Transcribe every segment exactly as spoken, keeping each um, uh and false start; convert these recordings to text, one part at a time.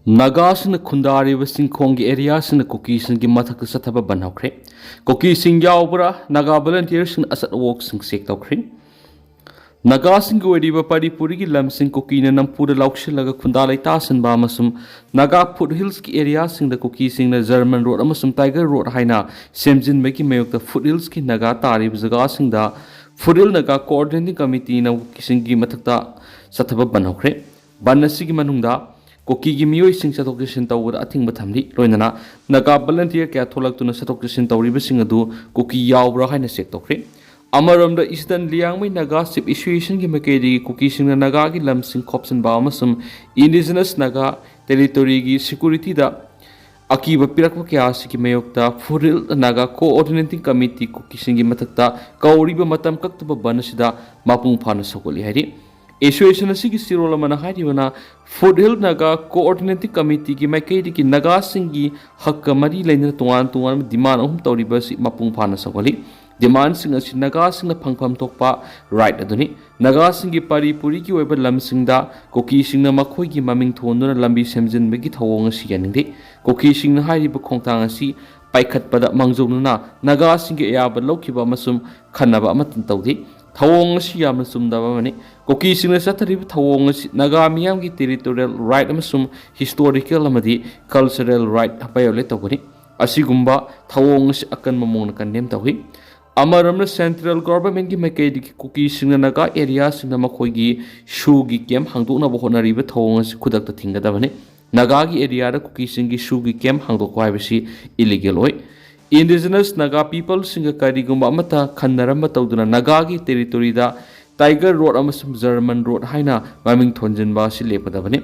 ꯅꯥꯒꯥꯁꯤꯡꯅ ꯈꯨꯟꯗꯥꯔꯤꯕ ꯆꯤꯡꯈꯣꯡꯒꯤ ꯑꯦꯔꯤꯌꯥꯁꯤꯡꯗ ꯀꯨꯀꯤꯁꯤꯡꯒꯤ ꯃꯊꯛꯇ ꯆꯠꯊꯕ ꯕꯟ ꯍꯧꯈ꯭ꯔꯦ꯫ ꯀꯨꯀꯤꯁꯤꯡ ꯌꯥꯎꯕ꯭ꯔꯥ? ꯅꯥꯒꯥ ꯚꯣꯂꯟꯇꯤꯌꯔꯁꯤꯡꯅ ꯑꯆꯠ ꯑꯋꯣꯛꯁꯤꯡ ꯆꯦꯛ ꯇꯧꯈ꯭ꯔꯦ꯫ ꯅꯥꯒꯥꯁꯤꯡꯒꯤ ꯑꯣꯏꯔꯤꯕ ꯄꯔꯤꯄꯨꯔꯤꯒꯤ ꯂꯝꯁꯤꯡ ꯀꯨꯀꯤꯅ ꯅꯝꯐꯨꯗ ꯂꯧꯁꯤꯜꯂꯒ ꯈꯨꯟꯗꯥ ꯂꯩꯇꯥꯁꯤꯟꯕ ꯑꯃꯁꯨꯡ ꯅꯥꯒꯥ ꯐꯨꯠ ꯍꯤꯜꯁꯀꯤ ꯑꯦꯔꯤꯌꯥꯁꯤꯡꯗ ꯀꯨꯀꯤꯁꯤꯡꯅ ꯖꯔꯃꯟ ꯔꯣꯗ ꯑꯃꯁꯨꯡ ꯇꯥꯏꯒꯔ ꯔꯣꯗ ꯍꯥꯏꯅ ꯁꯦꯝꯖꯤꯟꯕꯒꯤ ꯃꯥꯌꯣꯛꯇ ꯐꯨꯠ ꯍꯤꯜꯁꯀꯤ ꯅꯥꯒꯥ ꯇꯥꯔꯤꯕ ꯖꯒꯥꯁꯤꯡꯗ ꯐꯨꯠ ꯍꯤꯜ ꯅꯥꯒꯥ ꯀꯣꯑꯣꯔꯗꯤꯅꯦꯇꯤꯡ ꯀꯃꯤꯇꯤꯅ ꯀꯨꯀꯤꯁꯤꯡꯒꯤ ꯃꯊꯛꯇ ꯆꯠꯊꯕ ꯕꯟ ꯍꯧꯈ꯭ꯔꯦ꯫ ꯕꯟ ꯑꯁꯤꯒꯤ ꯃꯅꯨꯡꯗ ꯀꯨꯀꯤꯒꯤ ꯃꯤꯑꯣꯏꯁꯤꯡ ꯆꯠꯊꯣꯛ ꯆꯠꯁꯤꯟ ꯇꯧꯕꯗ ꯑꯊꯤꯡꯕ ꯊꯝꯂꯤ꯫ ꯂꯣꯏꯅꯅ ꯅꯥꯒꯥ ꯚꯣꯂꯟꯇꯤꯌꯔ ꯀꯌꯥ ꯊꯣꯛꯂꯛꯇꯨꯅ ꯆꯠꯊꯣꯛ ꯆꯠꯁꯤꯟ ꯇꯧꯔꯤꯕꯁꯤꯡ ꯑꯗꯨ ꯀꯨꯀꯤ ꯌꯥꯎꯕ꯭ꯔꯥ ꯍꯥꯏꯅ ꯆꯦꯛ ꯇꯧꯈ꯭ꯔꯦ꯫ ꯑꯃꯔꯣꯝꯗ ꯏꯁꯇꯔꯟ ꯂꯤꯌꯥꯡꯃꯩ ꯅꯥꯒꯥ ꯆꯤꯞ ꯑꯦꯁꯣꯁꯤꯌꯦꯁꯟꯒꯤ ꯃꯥꯏꯀꯩꯗꯒꯤ ꯀꯨꯀꯤꯁꯤꯡꯅ ꯅꯥꯒꯥꯒꯤ ꯂꯝꯁꯤꯡ ꯈꯣꯞꯆꯤꯟꯕ ꯑꯃꯁꯨꯡ ꯏꯟꯗꯤꯖꯤꯅꯁ ꯅꯥꯒꯥ ꯇꯦꯔꯤꯇꯣꯔꯤꯒꯤ ꯁꯦꯀ꯭ꯌꯨꯔꯤꯇꯤꯗ ꯑꯀꯤꯕ ꯄꯤꯔꯛꯄ ꯀꯌꯥ ꯑꯁꯤꯒꯤ ꯃꯥꯌꯣꯛꯇ foot hill Naga coordinating committee ꯀꯨꯀꯤꯁꯤꯡꯒꯤ ꯃꯊꯛꯇ ꯀꯧꯔꯤꯕ ꯃꯇꯝ ꯀꯛꯇꯕ ꯕꯟ ꯑꯁꯤꯗ ꯃꯄꯨꯡ ꯐꯥꯅ ꯁꯧꯒꯠꯂꯤ ꯍꯥꯏꯔꯤ꯫ ꯑꯦꯁꯣꯁꯤꯌꯦꯁꯟ ꯑꯁꯤꯒꯤ ꯆꯦꯔꯣꯜ ꯑꯃꯅ ꯍꯥꯏꯔꯤꯕꯅ, ꯐꯨꯠ ꯍꯤꯜ ꯅꯥꯒꯥ ꯀꯣꯑꯣꯔꯗꯤꯅꯦꯇꯤꯡ ꯀꯃꯤꯇꯤꯒꯤ ꯃꯥꯏꯀꯩꯗꯒꯤ ꯅꯥꯒꯥꯁꯤꯡꯒꯤ ꯍꯛꯀ ꯃꯔꯤ ꯂꯩꯅꯅ ꯇꯣꯉꯥꯟ ꯇꯣꯉꯥꯟꯕ ꯗꯤꯃꯥꯟ ꯑꯍꯨꯝ ꯇꯧꯔꯤꯕ ꯑꯁꯤ ꯃꯄꯨꯡ ꯐꯥꯅ ꯁꯧꯒꯠꯂꯤ꯫ ꯗꯤꯃꯥꯟꯁꯤꯡ ꯑꯁꯤ ꯅꯥꯒꯥꯁꯤꯡꯅ ꯐꯪꯐꯝ ꯊꯣꯛꯄ ꯔꯥꯏꯠ ꯑꯗꯨꯅꯤ꯫ ꯅꯥꯒꯥꯁꯤꯡꯒꯤ ꯄꯔꯤꯄꯨꯔꯤꯒꯤ ꯑꯣꯏꯕ ꯂꯝꯁꯤꯡꯗ ꯀꯨꯀꯤꯁꯤꯡꯅ ꯃꯈꯣꯏꯒꯤ ꯃꯃꯤꯡ ꯊꯣꯟꯗꯨꯅ ꯂꯝꯕꯤ ꯁꯦꯝꯖꯤꯟꯕꯒꯤ ꯊꯧꯑꯣꯡ ꯑꯁꯤ ꯌꯥꯅꯤꯡꯗꯦ꯫ ꯀꯨꯀꯤꯁꯤꯡꯅ ꯍꯥꯏꯔꯤꯕ ꯈꯣꯡꯊꯥꯡ ꯑꯁꯤ ꯄꯥꯏꯈꯠꯄꯗ ꯃꯥꯡꯖꯧꯅꯅ ꯅꯥꯒꯥꯁꯤꯡꯒꯤ ꯑꯌꯥꯕ ꯂꯧꯈꯤꯕ ꯑꯃꯁꯨꯡ ꯈꯟꯅꯕ ꯑꯃꯠꯇ ꯇꯧꯗꯦ꯫ ꯊꯧꯑꯣꯡ ꯑꯁꯤ ꯌꯥꯝꯅ ꯆꯨꯝꯗꯕ ꯑꯃꯅꯤ꯫ ꯀꯨꯀꯤꯁꯤꯡꯅ ꯆꯠꯊꯔꯤꯕ ꯊꯧꯑꯣꯡ ꯑꯁꯤ ꯅꯥꯒꯥ ꯃꯤꯌꯥꯝꯒꯤ ꯇꯦꯔꯤꯇꯣꯔꯤꯌꯦꯜ ꯔꯥꯏꯠ ꯑꯃꯁꯨꯡ ꯍꯤꯁꯇꯣꯔꯤꯀꯦꯜ ꯑꯃꯗꯤ ꯀꯜꯆꯔꯦꯜ ꯔꯥꯏꯠ ꯚꯥꯏꯑꯣꯂꯦꯠ ꯇꯧꯕꯅꯤ꯫ ꯑꯁꯤꯒꯨꯝꯕ ꯊꯧꯑꯣꯡ ꯑꯁꯤ ꯑꯀꯟꯕ ꯃꯑꯣꯡꯗ ꯀꯟꯗꯦꯝ ꯇꯧꯏ꯫ ꯑꯃꯔꯣꯝꯅ ꯁꯦꯟꯇ꯭ꯔꯦꯜ ꯒꯣꯚꯔꯟꯃꯦꯟꯠꯀꯤ ꯃꯥꯏꯀꯩꯗꯒꯤ ꯀꯨꯀꯤꯁꯤꯡꯅ ꯅꯥꯒꯥ ꯑꯦꯔꯤꯌꯥꯁꯤꯡꯗ ꯃꯈꯣꯏꯒꯤ ꯁꯨꯒꯤ ꯀꯦꯝꯞ ꯍꯥꯡꯗꯣꯛꯅꯕ ꯍꯣꯠꯅꯔꯤꯕ ꯊꯧꯑꯣꯡ ꯑꯁꯤ ꯈꯨꯗꯛꯇ ꯊꯤꯡꯒꯗꯕꯅꯤ꯫ ꯅꯥꯒꯥꯒꯤ ꯑꯦꯔꯤꯌꯥꯗ ꯀꯨꯀꯤꯁꯤꯡꯒꯤ ꯁꯨꯒꯤ ꯀꯦꯝꯞ ꯍꯥꯡꯗꯣꯛꯄ ꯍꯥꯏꯕꯁꯤ ꯏꯂꯤꯒꯦꯜ ꯑꯣꯏ꯫ ꯏꯟꯗꯤꯖꯤꯅꯁ ꯅꯥꯒꯥ ꯄꯤꯄꯜꯁꯤꯡꯒ ꯀꯔꯤꯒꯨꯝꯕ ꯑꯃꯠꯇ ꯈꯟꯅꯔꯝꯕ ꯇꯧꯗꯨꯅ ꯅꯥꯒꯥꯒꯤ ꯇꯦꯔꯤꯇꯣꯔꯤꯗ ꯇꯥꯏꯒꯔ ꯔꯣꯗ ꯑꯃꯁꯨꯡ ꯖꯔꯃꯟ ꯔꯣꯗ ꯍꯥꯏꯅ ꯃꯃꯤꯡ ꯊꯣꯟꯖꯤꯟꯕ ꯑꯁꯤ ꯂꯦꯞꯀꯗꯕꯅꯤ꯫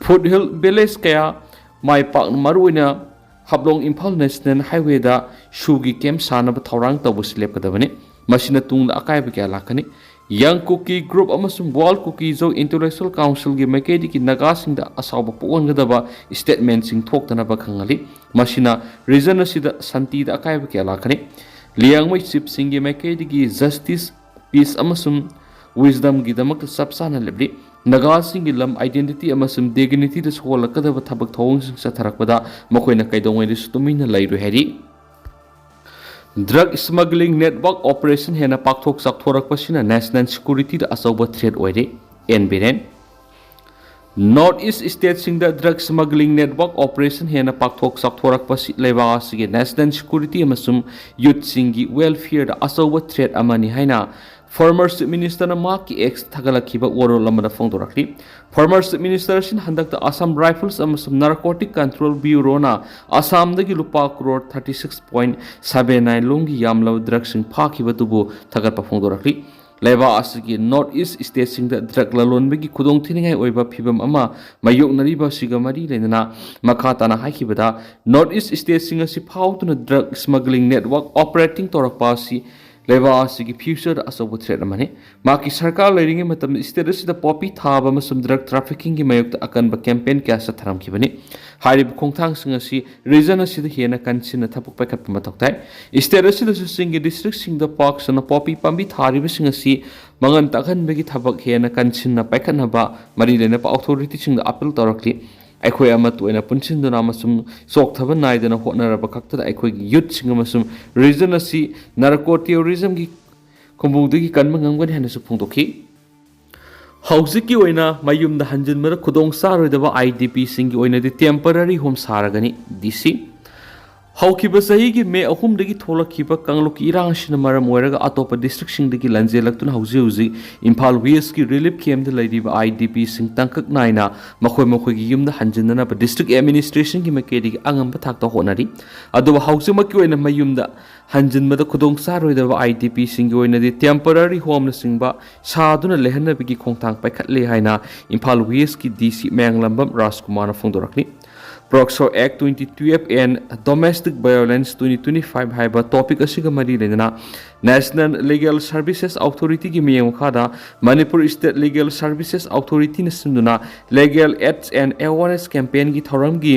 ꯐꯨꯠ ꯍꯤꯜ ꯚꯤꯂꯦꯖ ꯀꯌꯥ ꯃꯥꯏ ꯄꯥꯛꯅ, ꯃꯔꯨꯑꯣꯏꯅ ꯍꯥꯐꯂꯣꯡ ꯏꯝꯐꯥꯜ ꯅꯦꯁꯅꯦꯜ ꯍꯥꯏꯋꯦꯗ ꯁꯨꯒꯤ ꯀꯦꯝꯞ ꯁꯥꯅꯕ ꯊꯧꯔꯥꯡ ꯇꯧꯕꯁꯤ ꯂꯦꯞꯀꯗꯕꯅꯤ꯫ ꯃꯁꯤꯅ ꯇꯨꯡꯗ ꯑꯀꯥꯏꯕ ꯀꯌꯥ ꯂꯥꯛꯀꯅꯤ꯫ ꯌꯪ ꯀꯨꯀꯤ ꯒ꯭ꯔꯨꯞ ꯑꯃꯁꯨꯡ ꯋꯥꯔꯜ ꯀꯨꯀꯤ ꯖꯣ ꯏꯟꯇꯦꯂꯦꯛꯆꯨꯑꯦꯜ ꯀꯥꯎꯟꯁꯤꯜꯒꯤ ꯃꯥꯏꯀꯩꯗꯒꯤ ꯅꯥꯒꯥꯁꯤꯡꯗ ꯑꯁꯥꯎꯕ ꯄꯣꯛꯍꯟꯒꯗꯕ ꯁ꯭ꯇꯦꯠꯃꯦꯟꯠꯁꯤꯡ ꯊꯣꯛꯇꯅꯕ ꯈꯪꯍꯜꯂꯤ꯫ ꯃꯁꯤꯅ ꯔꯤꯖꯟ ꯑꯁꯤꯗ ꯁꯥꯟꯇꯤꯗ ꯑꯀꯥꯏꯕ ꯀꯌꯥ ꯂꯥꯛꯀꯅꯤ꯫ ꯂꯤꯌꯥꯡꯃꯩ ꯆꯤꯞꯁꯤꯡꯒꯤ ꯃꯥꯏꯀꯩꯗꯒꯤ ꯖꯁꯇꯤꯁ, ꯄꯤꯁ ꯑꯃꯁꯨꯡ ꯋꯤꯁꯗꯝꯒꯤꯗꯃꯛꯇ ꯆꯞ ꯆꯥꯅ ꯂꯦꯞꯂꯤ꯫ ꯅꯥꯒꯥꯁꯤꯡꯒꯤ ꯂꯝ identity ꯑꯃꯁꯨꯡ dignityꯗ ꯁꯣꯛꯍꯜꯂꯛꯀꯗꯕ ꯊꯕꯛ ꯊꯧꯑꯣꯡꯁꯤꯡ ꯆꯠꯊꯔꯛꯄꯗ ꯃꯈꯣꯏꯅ ꯀꯩꯗꯧꯉꯩꯗꯁꯨ ꯇꯨꯃꯤꯟꯅ ꯂꯩꯔꯣꯏ ꯍꯥꯏꯔꯤ꯫ Drug smuggling network operation ꯍꯦꯟꯅ ꯄꯥꯛꯊꯣꯛ ꯆꯥꯎꯊꯣꯔꯛꯄꯁꯤꯅ national securityꯗ ꯑꯆꯧꯕ threat ꯑꯣꯏꯔꯦ, ꯑꯦꯟ ꯕꯤꯔꯦꯟ꯫ North East stateꯁꯤꯡꯗ drug smuggling network operation ꯍꯦꯟꯅ ꯄꯥꯛꯊꯣꯛ ꯆꯥꯎꯊꯣꯔꯛꯄꯁꯤ ꯂꯩꯕꯥꯛ ꯑꯁꯤꯒꯤ national security ꯑꯃꯁꯨꯡ youthꯁꯤꯡꯒꯤ welfareꯗ ꯑꯆꯧꯕ threat ꯑꯃꯅꯤ ꯍꯥꯏꯅ former Chief Ministerꯅ ꯃꯍꯥꯛꯀꯤ X ꯊꯥꯒꯠꯂꯛꯈꯤꯕ ꯋꯥꯔꯣꯜ ꯑꯃꯗ ꯐꯣꯡꯗꯣꯔꯛꯂꯤ꯫ Former Chief Minister ꯑꯁꯤꯅ ꯍꯟꯗꯛꯇ Assam Rifles ꯑꯃꯁꯨꯡ Narcotic Control Bureauꯅ ꯑꯁꯥꯝꯗꯒꯤ ꯂꯨꯄꯥ crore thirty six point seven nine ꯂꯣꯝꯒꯤ ꯌꯥꯝꯂꯕ drugꯁꯤꯡ ꯐꯥꯈꯤꯕꯗꯨꯕꯨ ꯊꯥꯒꯠꯄ ꯐꯣꯡꯗꯣꯔꯛꯂꯤ꯫ ꯂꯩꯕꯥꯛ ꯑꯁꯤꯒꯤ North East stateꯁꯤꯡꯗ drug ꯂꯂꯣꯟꯕꯒꯤ ꯈꯨꯗꯣꯡꯊꯤꯅꯤꯡꯉꯥꯏ ꯑꯣꯏꯕ ꯐꯤꯚꯝ ꯑꯃ ꯃꯥꯌꯣꯛꯅꯔꯤꯕ ꯑꯁꯤꯒ ꯃꯔꯤ ꯂꯩꯅꯅ ꯃꯈꯥ ꯇꯥꯅ ꯍꯥꯏꯈꯤꯕꯗ, North East stateꯁꯤꯡ ꯑꯁꯤ ꯐꯥꯎꯗꯨꯅ drug smuggling network operating ꯇꯧꯔꯛꯄ ꯑꯁꯤ ꯂꯩꯕꯥꯛ ꯑꯁꯤꯒꯤ futureꯗ ꯑꯆꯧꯕ threat ꯑꯃꯅꯤ꯫ ꯃꯍꯥꯛꯀꯤ ꯁꯔꯀꯥꯔ ꯂꯩꯔꯤꯉꯩ ꯃꯇꯝꯗ state ꯑꯁꯤꯗ poppy ꯊꯥꯕ ꯑꯃꯁꯨꯡ drug traffickingꯒꯤ ꯃꯥꯌꯣꯛꯇ ꯑꯀꯟꯕ campaign ꯀꯌꯥ ꯆꯠꯊꯔꯝꯈꯤꯕꯅꯤ꯫ ꯍꯥꯏꯔꯤꯕ ꯈꯣꯡꯊꯥꯡꯁꯤꯡ ꯑꯁꯤ region ꯑꯁꯤꯗ ꯍꯦꯟꯅ ꯀꯟꯁꯤꯟꯅ ꯊꯕꯛ ꯄꯥꯏꯈꯠꯄ ꯃꯊꯧ ꯇꯥꯏ꯫ State ꯑꯁꯤꯗꯁꯨ ꯆꯤꯡꯒꯤ districtꯁꯤꯡꯗ ꯄꯥꯛ ꯁꯟꯅ poppy ꯄꯥꯝꯕꯤ ꯊꯥꯔꯤꯕꯁꯤꯡ ꯑꯁꯤ ꯃꯉꯟ ꯇꯥꯛꯍꯟꯕꯒꯤ ꯊꯕꯛ ꯍꯦꯟꯅ ꯀꯟꯁꯤꯟꯅ ꯄꯥꯏꯈꯠꯅꯕ ꯃꯔꯤ ꯂꯩꯅꯕ authorityꯁꯤꯡꯗ appeal ꯇꯧꯔꯛꯂꯤ꯫ ꯑꯩꯈꯣꯏ ꯑꯃꯠꯇ ꯑꯣꯏꯅ ꯄꯨꯟꯁꯤꯟꯗꯨꯅ ꯑꯃꯁꯨꯡ ꯆꯣꯛꯊꯕ ꯅꯥꯏꯗꯅ ꯍꯣꯠꯅꯔꯕ ꯈꯛꯇꯗ ꯑꯩꯈꯣꯏꯒꯤ youthꯁꯤꯡ ꯑꯃꯁꯨꯡ region ꯑꯁꯤ narco terrorismꯒꯤ ꯈꯨꯝꯕꯨꯗꯒꯤ ꯀꯟꯕ ꯉꯝꯒꯅꯤ ꯍꯥꯏꯅꯁꯨ ꯐꯣꯡꯗꯣꯛꯈꯤ꯫ ꯍꯧꯖꯤꯛꯀꯤ ꯑꯣꯏꯅ ꯃꯌꯨꯝꯗ ꯍꯟꯖꯤꯟꯕꯗ ꯈꯨꯗꯣꯡ ꯆꯥꯔꯣꯏꯗꯕ IDPꯁꯤꯡꯒꯤ ꯑꯣꯏꯅꯗꯤ temporary home ꯁꯥꯔꯒꯅꯤ, ꯗꯤ ꯁꯤ꯫ ꯍꯧꯈꯤꯕ ꯆꯍꯤꯒꯤ ꯃꯦ ꯑꯍꯨꯝꯗꯒꯤ ꯊꯣꯛꯂꯛꯈꯤꯕ ꯀꯥꯡꯂꯨꯞꯀꯤ ꯏꯔꯥꯡ ꯑꯁꯤꯅ ꯃꯔꯝ ꯑꯣꯏꯔꯒ ꯑꯇꯣꯞꯄ districtꯁꯤꯡꯗꯒꯤ ꯂꯥꯟꯖꯦꯜꯂꯛꯇꯨꯅ ꯍꯧꯖꯤꯛ ꯍꯧꯖꯤꯛ ꯏꯝꯐꯥꯜ Westꯀꯤ relief campꯇ ꯂꯩꯔꯤꯕ IDPꯁꯤꯡ ꯇꯥꯡꯀꯛ ꯅꯥꯏꯅ ꯃꯈꯣꯏ ꯃꯈꯣꯏꯒꯤ ꯌꯨꯝꯗ ꯍꯟꯖꯤꯟꯅꯅꯕ district administrationꯒꯤ ꯃꯥꯏꯀꯩꯗꯒꯤ ꯑꯉꯝꯕ ꯊꯥꯛꯇ ꯍꯣꯠꯅꯔꯤ꯫ ꯑꯗꯨꯕꯨ ꯍꯧꯖꯤꯛꯃꯛꯀꯤ ꯑꯣꯏꯅ ꯃꯌꯨꯝꯗ ꯍꯟꯖꯤꯟꯕꯗ ꯈꯨꯗꯣꯡ ꯆꯥꯔꯣꯏꯗꯕ IDPꯁꯤꯡꯒꯤ ꯑꯣꯏꯅꯗꯤ temporary homeꯅꯆꯤꯡꯕ ꯁꯥꯗꯨꯅ ꯂꯩꯍꯟꯅꯕꯒꯤ ꯈꯣꯡꯊꯥꯡ ꯄꯥꯏꯈꯠꯂꯦ ꯍꯥꯏꯅ Imphal Westꯀꯤ DC Mayanglambam ꯔꯥꯖꯀꯨꯃꯥꯔꯅ ꯐꯣꯡꯗꯣꯔꯛꯂꯤ꯫ POCSO Act twenty twelve and Domestic Violence twenty twenty five ꯍꯥꯏꯕ topic ꯑꯁꯤꯒ ꯃꯔꯤ ꯂꯩꯅꯅ National Legal Services Authorityꯒꯤ ꯃꯤꯠꯌꯦꯡ ꯃꯈꯥꯗ ꯃꯅꯤꯄꯨꯔ State Legal Services Authorityꯅ ꯁꯤꯟꯗꯨꯅ Legal Aids and Awareness campaignꯒꯤ ꯊꯧꯔꯝꯒꯤ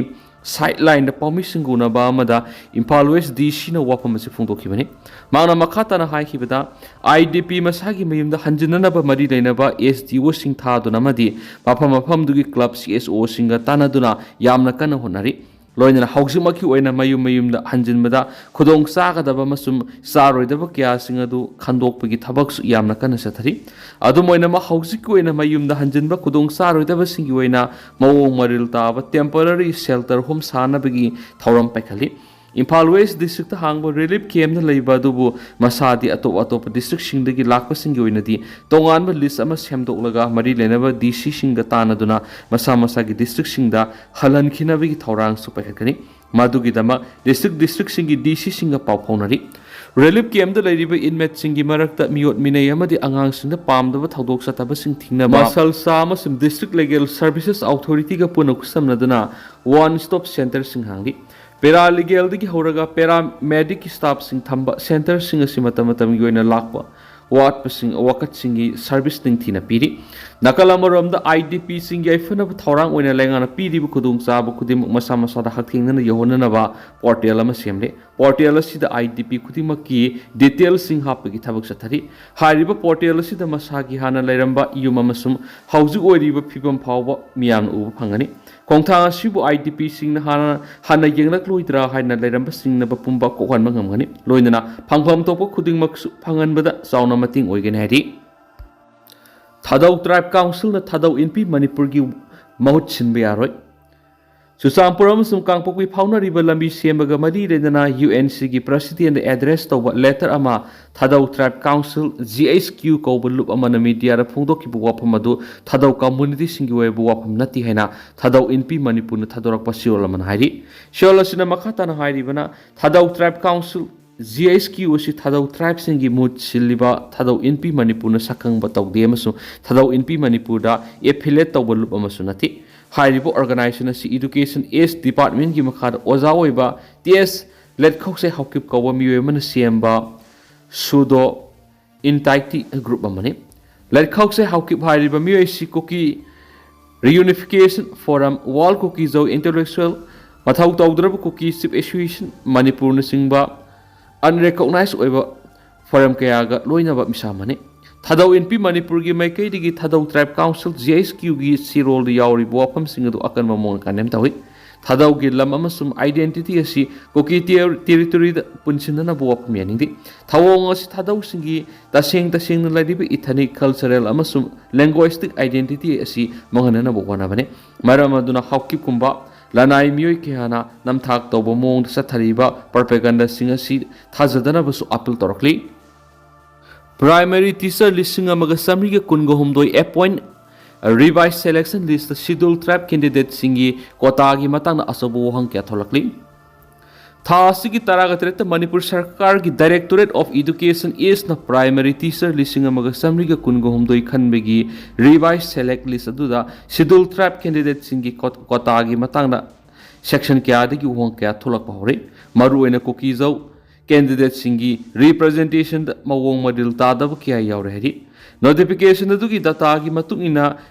ꯁꯥꯏꯠ ꯂꯥꯏꯟꯗ ꯄꯥꯎꯃꯤꯁꯤꯡꯒ ꯎꯅꯕ ꯑꯃꯗ ꯏꯝꯐꯥꯜ ꯋꯦꯁ ꯗꯤ ꯁꯤꯅ ꯋꯥꯐꯝ ꯑꯁꯤ ꯐꯣꯡꯗꯣꯛꯈꯤꯕꯅꯤ꯫ ꯃꯍꯥꯛꯅ ꯃꯈꯥ ꯇꯥꯅ ꯍꯥꯏꯈꯤꯕꯗ, ꯑꯥꯏ ꯗꯤ ꯄꯤ ꯃꯁꯥꯒꯤ ꯃꯌꯨꯝꯗ ꯍꯟꯖꯤꯟꯅꯅꯕ ꯃꯔꯤ ꯂꯩꯅꯕ ꯑꯦꯁ ꯗꯤ ꯑꯣꯁꯤꯡ ꯊꯥꯗꯨꯅ ꯑꯃꯗꯤ ꯃꯐꯝ ꯃꯐꯝꯗꯨꯒꯤ ꯀ꯭ꯂꯕ ꯁꯤ ꯑꯦꯁ ꯑꯣꯁꯤꯡꯒ ꯇꯥꯟꯅꯗꯨꯅ ꯌꯥꯝꯅ ꯀꯟꯅ ꯍꯣꯠꯅꯔꯤ꯫ ꯂꯣꯏꯅꯅ ꯍꯧꯖꯤꯛꯃꯛꯀꯤ ꯑꯣꯏꯅ ꯃꯌꯨꯝ ꯃꯌꯨꯝꯗ ꯍꯟꯖꯤꯟꯕꯗ ꯈꯨꯗꯣꯡ ꯆꯥꯒꯗꯕ ꯑꯃꯁꯨꯡ ꯆꯥꯔꯣꯏꯗꯕ ꯀꯌꯥꯁꯤꯡ ꯑꯗꯨ ꯈꯟꯗꯣꯛꯄꯒꯤ ꯊꯕꯛꯁꯨ ꯌꯥꯝꯅ ꯀꯟꯅ ꯆꯠꯊꯔꯤ꯫ ꯑꯗꯨꯝ ꯑꯣꯏꯅꯃꯛ, ꯍꯧꯖꯤꯛꯀꯤ ꯑꯣꯏꯅ ꯃꯌꯨꯝꯗ ꯍꯟꯖꯤꯟꯕ ꯈꯨꯗꯣꯡ ꯆꯥꯔꯣꯏꯗꯕꯁꯤꯡꯒꯤ ꯑꯣꯏꯅ ꯃꯑꯣꯡ ꯃꯔꯤꯜ ꯇꯥꯕ temporary shelter home ꯁꯥꯅꯕꯒꯤ ꯊꯧꯔꯝ ꯄꯥꯏꯈꯠꯂꯤ꯫ ꯏꯝꯐꯥꯜ ꯋꯦꯁ ꯗꯤꯁꯇ꯭ꯔꯤꯛꯇ ꯍꯥꯡꯕ ꯔꯤꯂꯤꯐ ꯀꯦꯝꯞꯅ ꯂꯩꯕ ꯑꯗꯨꯕꯨ ꯃꯁꯥꯗꯤ ꯑꯇꯣꯞ ꯑꯇꯣꯞꯄ ꯗꯤꯁꯇ꯭ꯔꯤꯛꯁꯤꯡꯗꯒꯤ ꯂꯥꯛꯄꯁꯤꯡꯒꯤ ꯑꯣꯏꯅꯗꯤ ꯇꯣꯉꯥꯟꯕ ꯂꯤꯁ ꯑꯃ ꯁꯦꯝꯗꯣꯛꯂꯒ ꯃꯔꯤ ꯂꯩꯅꯕ ꯗꯤ ꯁꯤꯁꯤꯡꯒ ꯇꯥꯟꯅꯗꯨꯅ ꯃꯁꯥ ꯃꯁꯥꯒꯤ ꯗꯤꯁꯇ꯭ꯔꯤꯛꯁꯤꯡꯗ ꯍꯜꯍꯟꯈꯤꯅꯕꯒꯤ ꯊꯧꯔꯥꯡꯁꯨ ꯄꯥꯏꯈꯠꯀꯅꯤ꯫ ꯃꯗꯨꯒꯤꯗꯃꯛ ꯗꯤꯁꯇ꯭ꯔꯤꯛ ꯗꯤꯁꯇ꯭ꯔꯤꯛꯁꯤꯡꯒꯤ ꯗꯤ ꯁꯤꯁꯤꯡꯒ ꯄꯥꯎ ꯐꯥꯎꯅꯔꯤ꯫ ꯔꯤꯂꯤꯐ ꯀꯦꯝꯞꯇ ꯂꯩꯔꯤꯕ ꯏꯟꯃꯦꯠꯁꯤꯡꯒꯤ ꯃꯔꯛꯇ ꯃꯤꯑꯣꯠ ꯃꯤꯅꯩ ꯑꯃꯗꯤ ꯑꯉꯥꯡꯁꯤꯡꯗ ꯄꯥꯝꯗꯕ ꯊꯧꯗꯣꯛ ꯆꯠꯊꯕꯁꯤꯡ ꯊꯤꯡꯅꯕ ꯃꯁꯜꯁꯥ ꯑꯃꯁꯨꯡ ꯗꯤꯁꯇ꯭ꯔꯤꯛ ꯂꯤꯒꯦꯜ ꯁꯔꯚꯤꯁꯦꯁ ꯑꯣꯊꯣꯔꯤꯇꯤꯒ ꯄꯨꯟꯅ ꯈꯨꯠꯁꯝꯅꯗꯨꯅ ꯋꯥꯟ ꯁ꯭ꯇꯣꯞ ꯁꯦꯟꯇꯔꯁꯤꯡ ꯍꯥꯡꯂꯤ꯫ ꯄꯦꯔꯥ ꯂꯤꯒꯦꯜꯗꯒꯤ ꯍꯧꯔꯒ ꯄꯦꯔꯥ ꯃꯦꯗꯤꯛꯀꯤ ꯁ꯭ꯇꯥꯐꯁꯤꯡ ꯊꯝꯕ ꯁꯦꯟꯇꯔꯁꯤꯡ ꯑꯁꯤ ꯃꯇꯝ ꯃꯇꯝꯒꯤ ꯑꯣꯏꯅ ꯂꯥꯛꯄ ꯋꯥꯠꯄꯁꯤꯡ, ꯋꯥꯀꯠꯁꯤꯡꯒꯤ ꯁꯔꯚꯤꯁ ꯅꯤꯡꯊꯤꯅ ꯄꯤꯔꯤ꯫ ꯅꯥꯀꯜ ꯑꯃꯔꯣꯝꯗ, ꯑꯥꯏ ꯗꯤ ꯄꯤꯁꯤꯡꯒꯤ ꯌꯥꯏꯐꯅꯕ ꯊꯧꯔꯥꯡ ꯑꯣꯏꯅ ꯂꯩꯉꯥꯛꯅ ꯄꯤꯔꯤꯕ ꯈꯨꯗꯣꯡꯆꯥꯕ ꯈꯨꯗꯤꯡꯃꯛ ꯃꯁꯥ ꯃꯁꯥꯗ ꯍꯛꯊꯦꯡꯅꯅ ꯌꯧꯍꯟꯅꯅꯕ ꯄꯣꯔꯇꯦꯜ ꯑꯃ ꯁꯦꯝꯂꯦ꯫ ꯄꯣꯔꯇꯦꯜ ꯑꯁꯤꯗ ꯑꯥꯏ ꯗꯤ ꯄꯤ ꯈꯨꯗꯤꯡꯃꯛꯀꯤ ꯗꯤꯇꯦꯜꯁꯤꯡ ꯍꯥꯞꯄꯒꯤ ꯊꯕꯛ ꯆꯠꯊꯔꯤ꯫ ꯍꯥꯏꯔꯤꯕ ꯄꯣꯔꯇꯦꯜ ꯑꯁꯤꯗ ꯃꯁꯥꯒꯤ ꯍꯥꯟꯅ ꯂꯩꯔꯝꯕ ꯌꯨꯝ ꯑꯃꯁꯨꯡ ꯍꯧꯖꯤꯛ ꯑꯣꯏꯔꯤꯕ ꯐꯤꯕꯝ ꯐꯥꯎꯕ ꯃꯤꯌꯥꯝꯅ ꯎꯕ ꯐꯪꯒꯅꯤ꯫ ꯈꯣꯡꯊꯥꯡ ꯑꯁꯤꯕꯨ ꯑꯥꯏ ꯗꯤ ꯄꯤꯁꯤꯡꯅ ꯍꯥꯟꯅ, ꯍꯥꯟꯅ ꯌꯦꯡꯂꯛꯂꯣꯏꯗ꯭ꯔꯥ ꯍꯥꯏꯅ ꯂꯩꯔꯝꯕꯁꯤꯡꯅꯕ ꯄꯨꯝꯕ ꯀꯣꯛꯍꯟꯕ ꯉꯝꯒꯅꯤ꯫ ꯂꯣꯏꯅꯅ ꯐꯪꯐꯝ ꯊꯣꯛꯄ ꯈꯨꯗꯤꯡꯃꯛꯁꯨ ꯐꯪꯍꯟꯕꯗ ꯆꯥꯎꯅ ꯃꯇꯦꯡ ꯑꯣꯏꯒꯅꯤ ꯍꯥꯏꯔꯤ꯫ ꯊꯥꯗꯧ ꯇ꯭ꯔꯥꯏꯕ ꯀꯥꯎꯟꯁꯤꯜꯅ ꯊꯥꯗꯧ ꯏꯟꯄꯤ ꯃꯅꯤꯄꯨꯔꯒꯤ ꯃꯍꯨꯠ ꯁꯤꯟꯕ ꯌꯥꯔꯣꯏ꯫ ꯆꯨꯔꯆꯥꯟꯄꯨꯔ ꯑꯃꯁꯨꯡ ꯀꯥꯡꯄꯣꯛꯄꯤ ꯐꯥꯎꯅꯔꯤꯕ ꯂꯝꯕꯤ ꯁꯦꯝꯕꯒ ꯃꯔꯤ ꯂꯩꯅꯅ ꯌꯨ ꯑꯦꯟ ꯁꯤꯒꯤ ꯄ꯭ꯔꯁꯤꯗꯦꯟꯗ ꯑꯦꯗ꯭ꯔꯦꯁ ꯇꯧꯕ ꯂꯦꯇꯔ ꯑꯃ ꯊꯥꯗꯧ ꯇ꯭ꯔꯥꯏꯕ ꯀꯥꯎꯟꯁꯤꯜ, ꯖꯤ ꯑꯩꯆ ꯀ꯭ꯌꯨ ꯀꯧꯕ ꯂꯨꯞ ꯑꯃꯅ ꯃꯤꯗꯤꯌꯥꯗ ꯐꯣꯡꯗꯣꯛꯈꯤꯕ ꯋꯥꯐꯝ ꯑꯗꯨ ꯊꯥꯗꯧ ꯀꯝꯃꯨꯅꯤꯇꯤꯁꯤꯡꯒꯤ ꯑꯣꯏꯕ ꯋꯥꯐꯝ ꯅꯠꯇꯦ ꯍꯥꯏꯅ ꯊꯥꯗꯧ ꯏꯟꯄꯤ ꯃꯅꯤꯄꯨꯔꯅ ꯊꯥꯗꯣꯔꯛꯄ ꯆꯦꯔꯣꯜ ꯑꯃꯅ ꯍꯥꯏꯔꯤ꯫ ꯆꯦꯔꯣꯜ ꯑꯁꯤꯅ ꯃꯈꯥ ꯇꯥꯅ ꯍꯥꯏꯔꯤꯕꯅ, ꯊꯥꯗꯧ ꯇ꯭ꯔꯥꯏꯕ ꯀꯥꯎꯟꯁꯤꯜ, ꯖꯤ ꯑꯩꯆ ꯀ꯭ꯌꯨ ꯑꯁꯤ ꯊꯥꯗꯧ ꯇ꯭ꯔꯥꯏꯕꯁꯤꯡꯒꯤ ꯃꯍꯨꯠ ꯁꯤꯜꯂꯤꯕ ꯊꯥꯗꯧ ꯏꯟꯄꯤ ꯃꯅꯤꯄꯨꯔꯅ ꯁꯛꯈꯪꯕ ꯇꯧꯗꯦ ꯑꯃꯁꯨꯡ ꯊꯥꯗꯧ ꯏꯟꯄꯤ ꯃꯅꯤꯄꯨꯔꯗ ꯑꯦꯐꯤꯂꯦꯠ ꯇꯧꯕ ꯂꯨꯞ ꯑꯃꯁꯨ ꯅꯠꯇꯦ꯫ ꯍꯥꯏꯔꯤꯕ ꯑꯣꯔꯒꯅꯥꯏꯖꯦꯁꯟ ꯑꯁꯤ ꯏꯗꯨꯀꯦꯁꯟ ꯑꯦꯁ ꯗꯤꯄꯥꯔꯠꯃꯦꯟꯒꯤ ꯃꯈꯥꯗ ꯑꯣꯖꯥ ꯑꯣꯏꯕ ꯇꯤ ꯑꯦꯁ ꯂꯦꯠꯈꯧꯁꯦ ꯍꯥꯎꯀꯤꯞ ꯀꯧꯕ ꯃꯤꯑꯣꯏ ꯑꯃꯅ ꯁꯦꯝꯕ ꯁꯨꯗꯣ ꯏꯟꯇꯥꯏꯇꯤ ꯒ꯭ꯔꯨꯞ ꯑꯃꯅꯤ꯫ ꯂꯦꯠꯈꯧꯁꯦ ꯍꯥꯎꯀꯤꯞ ꯍꯥꯏꯔꯤꯕ ꯃꯤꯑꯣꯏ ꯑꯁꯤ ꯀꯨꯀꯤ ꯔꯤꯌꯨꯅꯤꯐꯤꯀꯦꯁꯟ ꯐꯣꯔꯝ, ꯋꯥꯔꯜ ꯀꯨꯀꯤ ꯖꯧ ꯏꯟꯇꯦꯂꯦꯛꯆꯨꯑꯦꯜ ꯃꯊꯧ ꯇꯧꯗ꯭ꯔꯕ ꯀꯨꯀꯤ ꯆꯤꯐ ꯑꯦꯁꯣꯁꯤꯌꯦꯁꯟ ꯃꯅꯤꯄꯨꯔꯅꯆꯤꯡꯕ ꯑꯟꯔꯦꯀꯣꯛꯅꯥꯏꯖ ꯑꯣꯏꯕ ꯐꯣꯔꯝ ꯀꯌꯥꯒ ꯂꯣꯏꯅꯕ ꯃꯤꯁꯥꯝꯕꯅꯤ꯫ ꯊꯥꯗꯧ ꯏꯟꯄꯤ ꯃꯅꯤꯄꯨꯔꯒꯤ ꯃꯥꯏꯀꯩꯗꯒꯤ ꯊꯥꯗꯧ ꯇ꯭ꯔꯥꯏꯕ ꯀꯥꯎꯟꯁꯤꯜ, ꯖꯤ ꯑꯩꯆ ꯀ꯭ꯌꯨꯒꯤ ꯁꯤꯔꯣꯜꯗ ꯌꯥꯎꯔꯤꯕ ꯋꯥꯐꯝꯁꯤꯡ ꯑꯗꯨ ꯑꯀꯟꯕ ꯃꯑꯣꯡꯗ ꯀꯟꯗꯦꯝ ꯇꯧꯏ꯫ ꯊꯥꯗꯧꯒꯤ ꯂꯝ ꯑꯃꯁꯨꯡ ꯑꯥꯏꯗꯦꯟꯇꯤꯇꯤ ꯑꯁꯤ ꯀꯨꯀꯤ ꯇꯦ-, ꯇꯦꯔꯤꯇꯣꯔꯤꯗ ꯄꯨꯟꯁꯤꯟꯅꯅꯕ ꯋꯥꯐꯝ ꯌꯥꯅꯤꯡꯗꯦ꯫ ꯊꯧꯑꯣꯡ ꯑꯁꯤ ꯊꯥꯗꯧꯁꯤꯡꯒꯤ ꯇꯁꯦꯡ ꯇꯁꯦꯡꯅ ꯂꯩꯔꯤꯕ ꯏꯊꯅꯤꯛ, ꯀꯜꯆꯔꯦꯜ ꯑꯃꯁꯨꯡ ꯂꯦꯡꯒ꯭ꯋꯦꯁꯇꯤꯛ ꯑꯥꯏꯗꯦꯟꯇꯤꯇꯤ ꯑꯁꯤ ꯃꯥꯡꯍꯟꯅꯅꯕ ꯍꯣꯠꯅꯕꯅꯤ꯫ ꯃꯔꯝ ꯑꯗꯨꯅ ꯍꯥꯎꯀꯤꯞꯀꯨꯝꯕ ꯂꯅꯥꯏ ꯃꯤꯑꯣꯏ ꯀꯌꯥꯅ ꯅꯝꯊꯥꯛ ꯇꯧꯕ ꯃꯑꯣꯡꯗ ꯆꯠꯊꯔꯤꯕ ꯄ꯭ꯔꯣꯄꯦꯒꯟꯗꯥꯁꯤꯡ ꯑꯁꯤ ꯊꯥꯖꯗꯅꯕꯁꯨ ꯑꯄꯤꯜ ꯇꯧꯔꯛꯂꯤ꯫ ꯄ꯭ꯔꯥꯏꯃꯔꯤ ꯇꯤꯆꯔ ꯂꯤꯁꯤꯡ ꯑꯃꯒ ꯆꯥꯃꯔꯤꯒ ꯀꯨꯟꯒ ꯍꯨꯝꯗꯣꯏ ꯑꯦꯄꯣꯏꯟ ꯔꯤꯚꯥꯏꯁ ꯁꯦꯂꯦꯛꯁꯟ ꯂꯤꯁꯇ ꯁꯤꯗꯨꯜ ꯇ꯭ꯔꯥꯏꯕ ꯀꯦꯟꯗꯤꯗꯦꯠꯁꯤꯡꯒꯤ ꯀꯣꯇꯥꯒꯤ ꯃꯇꯥꯡꯗ ꯑꯆꯧꯕ ꯋꯥꯍꯪ ꯀꯌꯥ ꯊꯣꯛꯂꯛꯂꯤ꯫ ꯊꯥ ꯑꯁꯤꯒꯤ ꯇꯔꯥꯒ ꯇꯔꯦꯠꯇ ꯃꯅꯤꯄꯨꯔ ꯁꯔꯀꯥꯔꯒꯤ ꯗꯥꯏꯔꯦꯛꯇꯣꯔꯦꯠ ꯑꯣꯐ ꯏꯗꯨꯀꯦꯁꯟ ꯏꯁꯅ ꯄ꯭ꯔꯥꯏꯃꯔꯤ ꯇꯤꯆꯔ ꯂꯤꯁꯤꯡ ꯑꯃꯒ ꯆꯥꯃꯔꯤꯒ ꯀꯨꯟꯒ ꯍꯨꯝꯗꯣꯏ ꯈꯟꯕꯒꯤ ꯔꯤꯚꯥꯏꯁ ꯁꯦꯂꯦꯛ ꯂꯤꯁ ꯑꯗꯨꯗ ꯁꯤꯗꯨꯜ ꯇ꯭ꯔꯥꯏꯕ ꯀꯦꯟꯗꯤꯗꯦꯠꯁꯤꯡꯒꯤ ꯀꯣ-, ꯀꯣꯇꯥꯒꯤ ꯃꯇꯥꯡꯗ ꯁꯦꯛꯁꯟ ꯀꯌꯥꯗꯒꯤ ꯋꯥꯍꯪ ꯀꯌꯥ ꯊꯣꯛꯂꯛꯄ ꯍꯧꯔꯦ꯫ ꯃꯔꯨꯑꯣꯏꯅ ꯀꯨꯀꯤꯖꯧ ꯀꯦꯟꯗꯤꯗꯦꯠꯁꯤꯡꯒꯤ ꯔꯤꯄ꯭ꯔꯖꯦꯟꯇꯦꯁꯟꯗ ꯃꯑꯣꯡ ꯃꯔꯤꯜ ꯇꯥꯗꯕ ꯀꯌꯥ ꯌꯥꯎꯔꯦ ꯍꯥꯏꯔꯤ꯫ ꯅꯣꯇꯤꯐꯤꯀꯦꯁꯟ ꯑꯗꯨꯒꯤ ꯗꯇꯥꯒꯤ ꯃꯇꯨꯡ ꯏꯟꯅ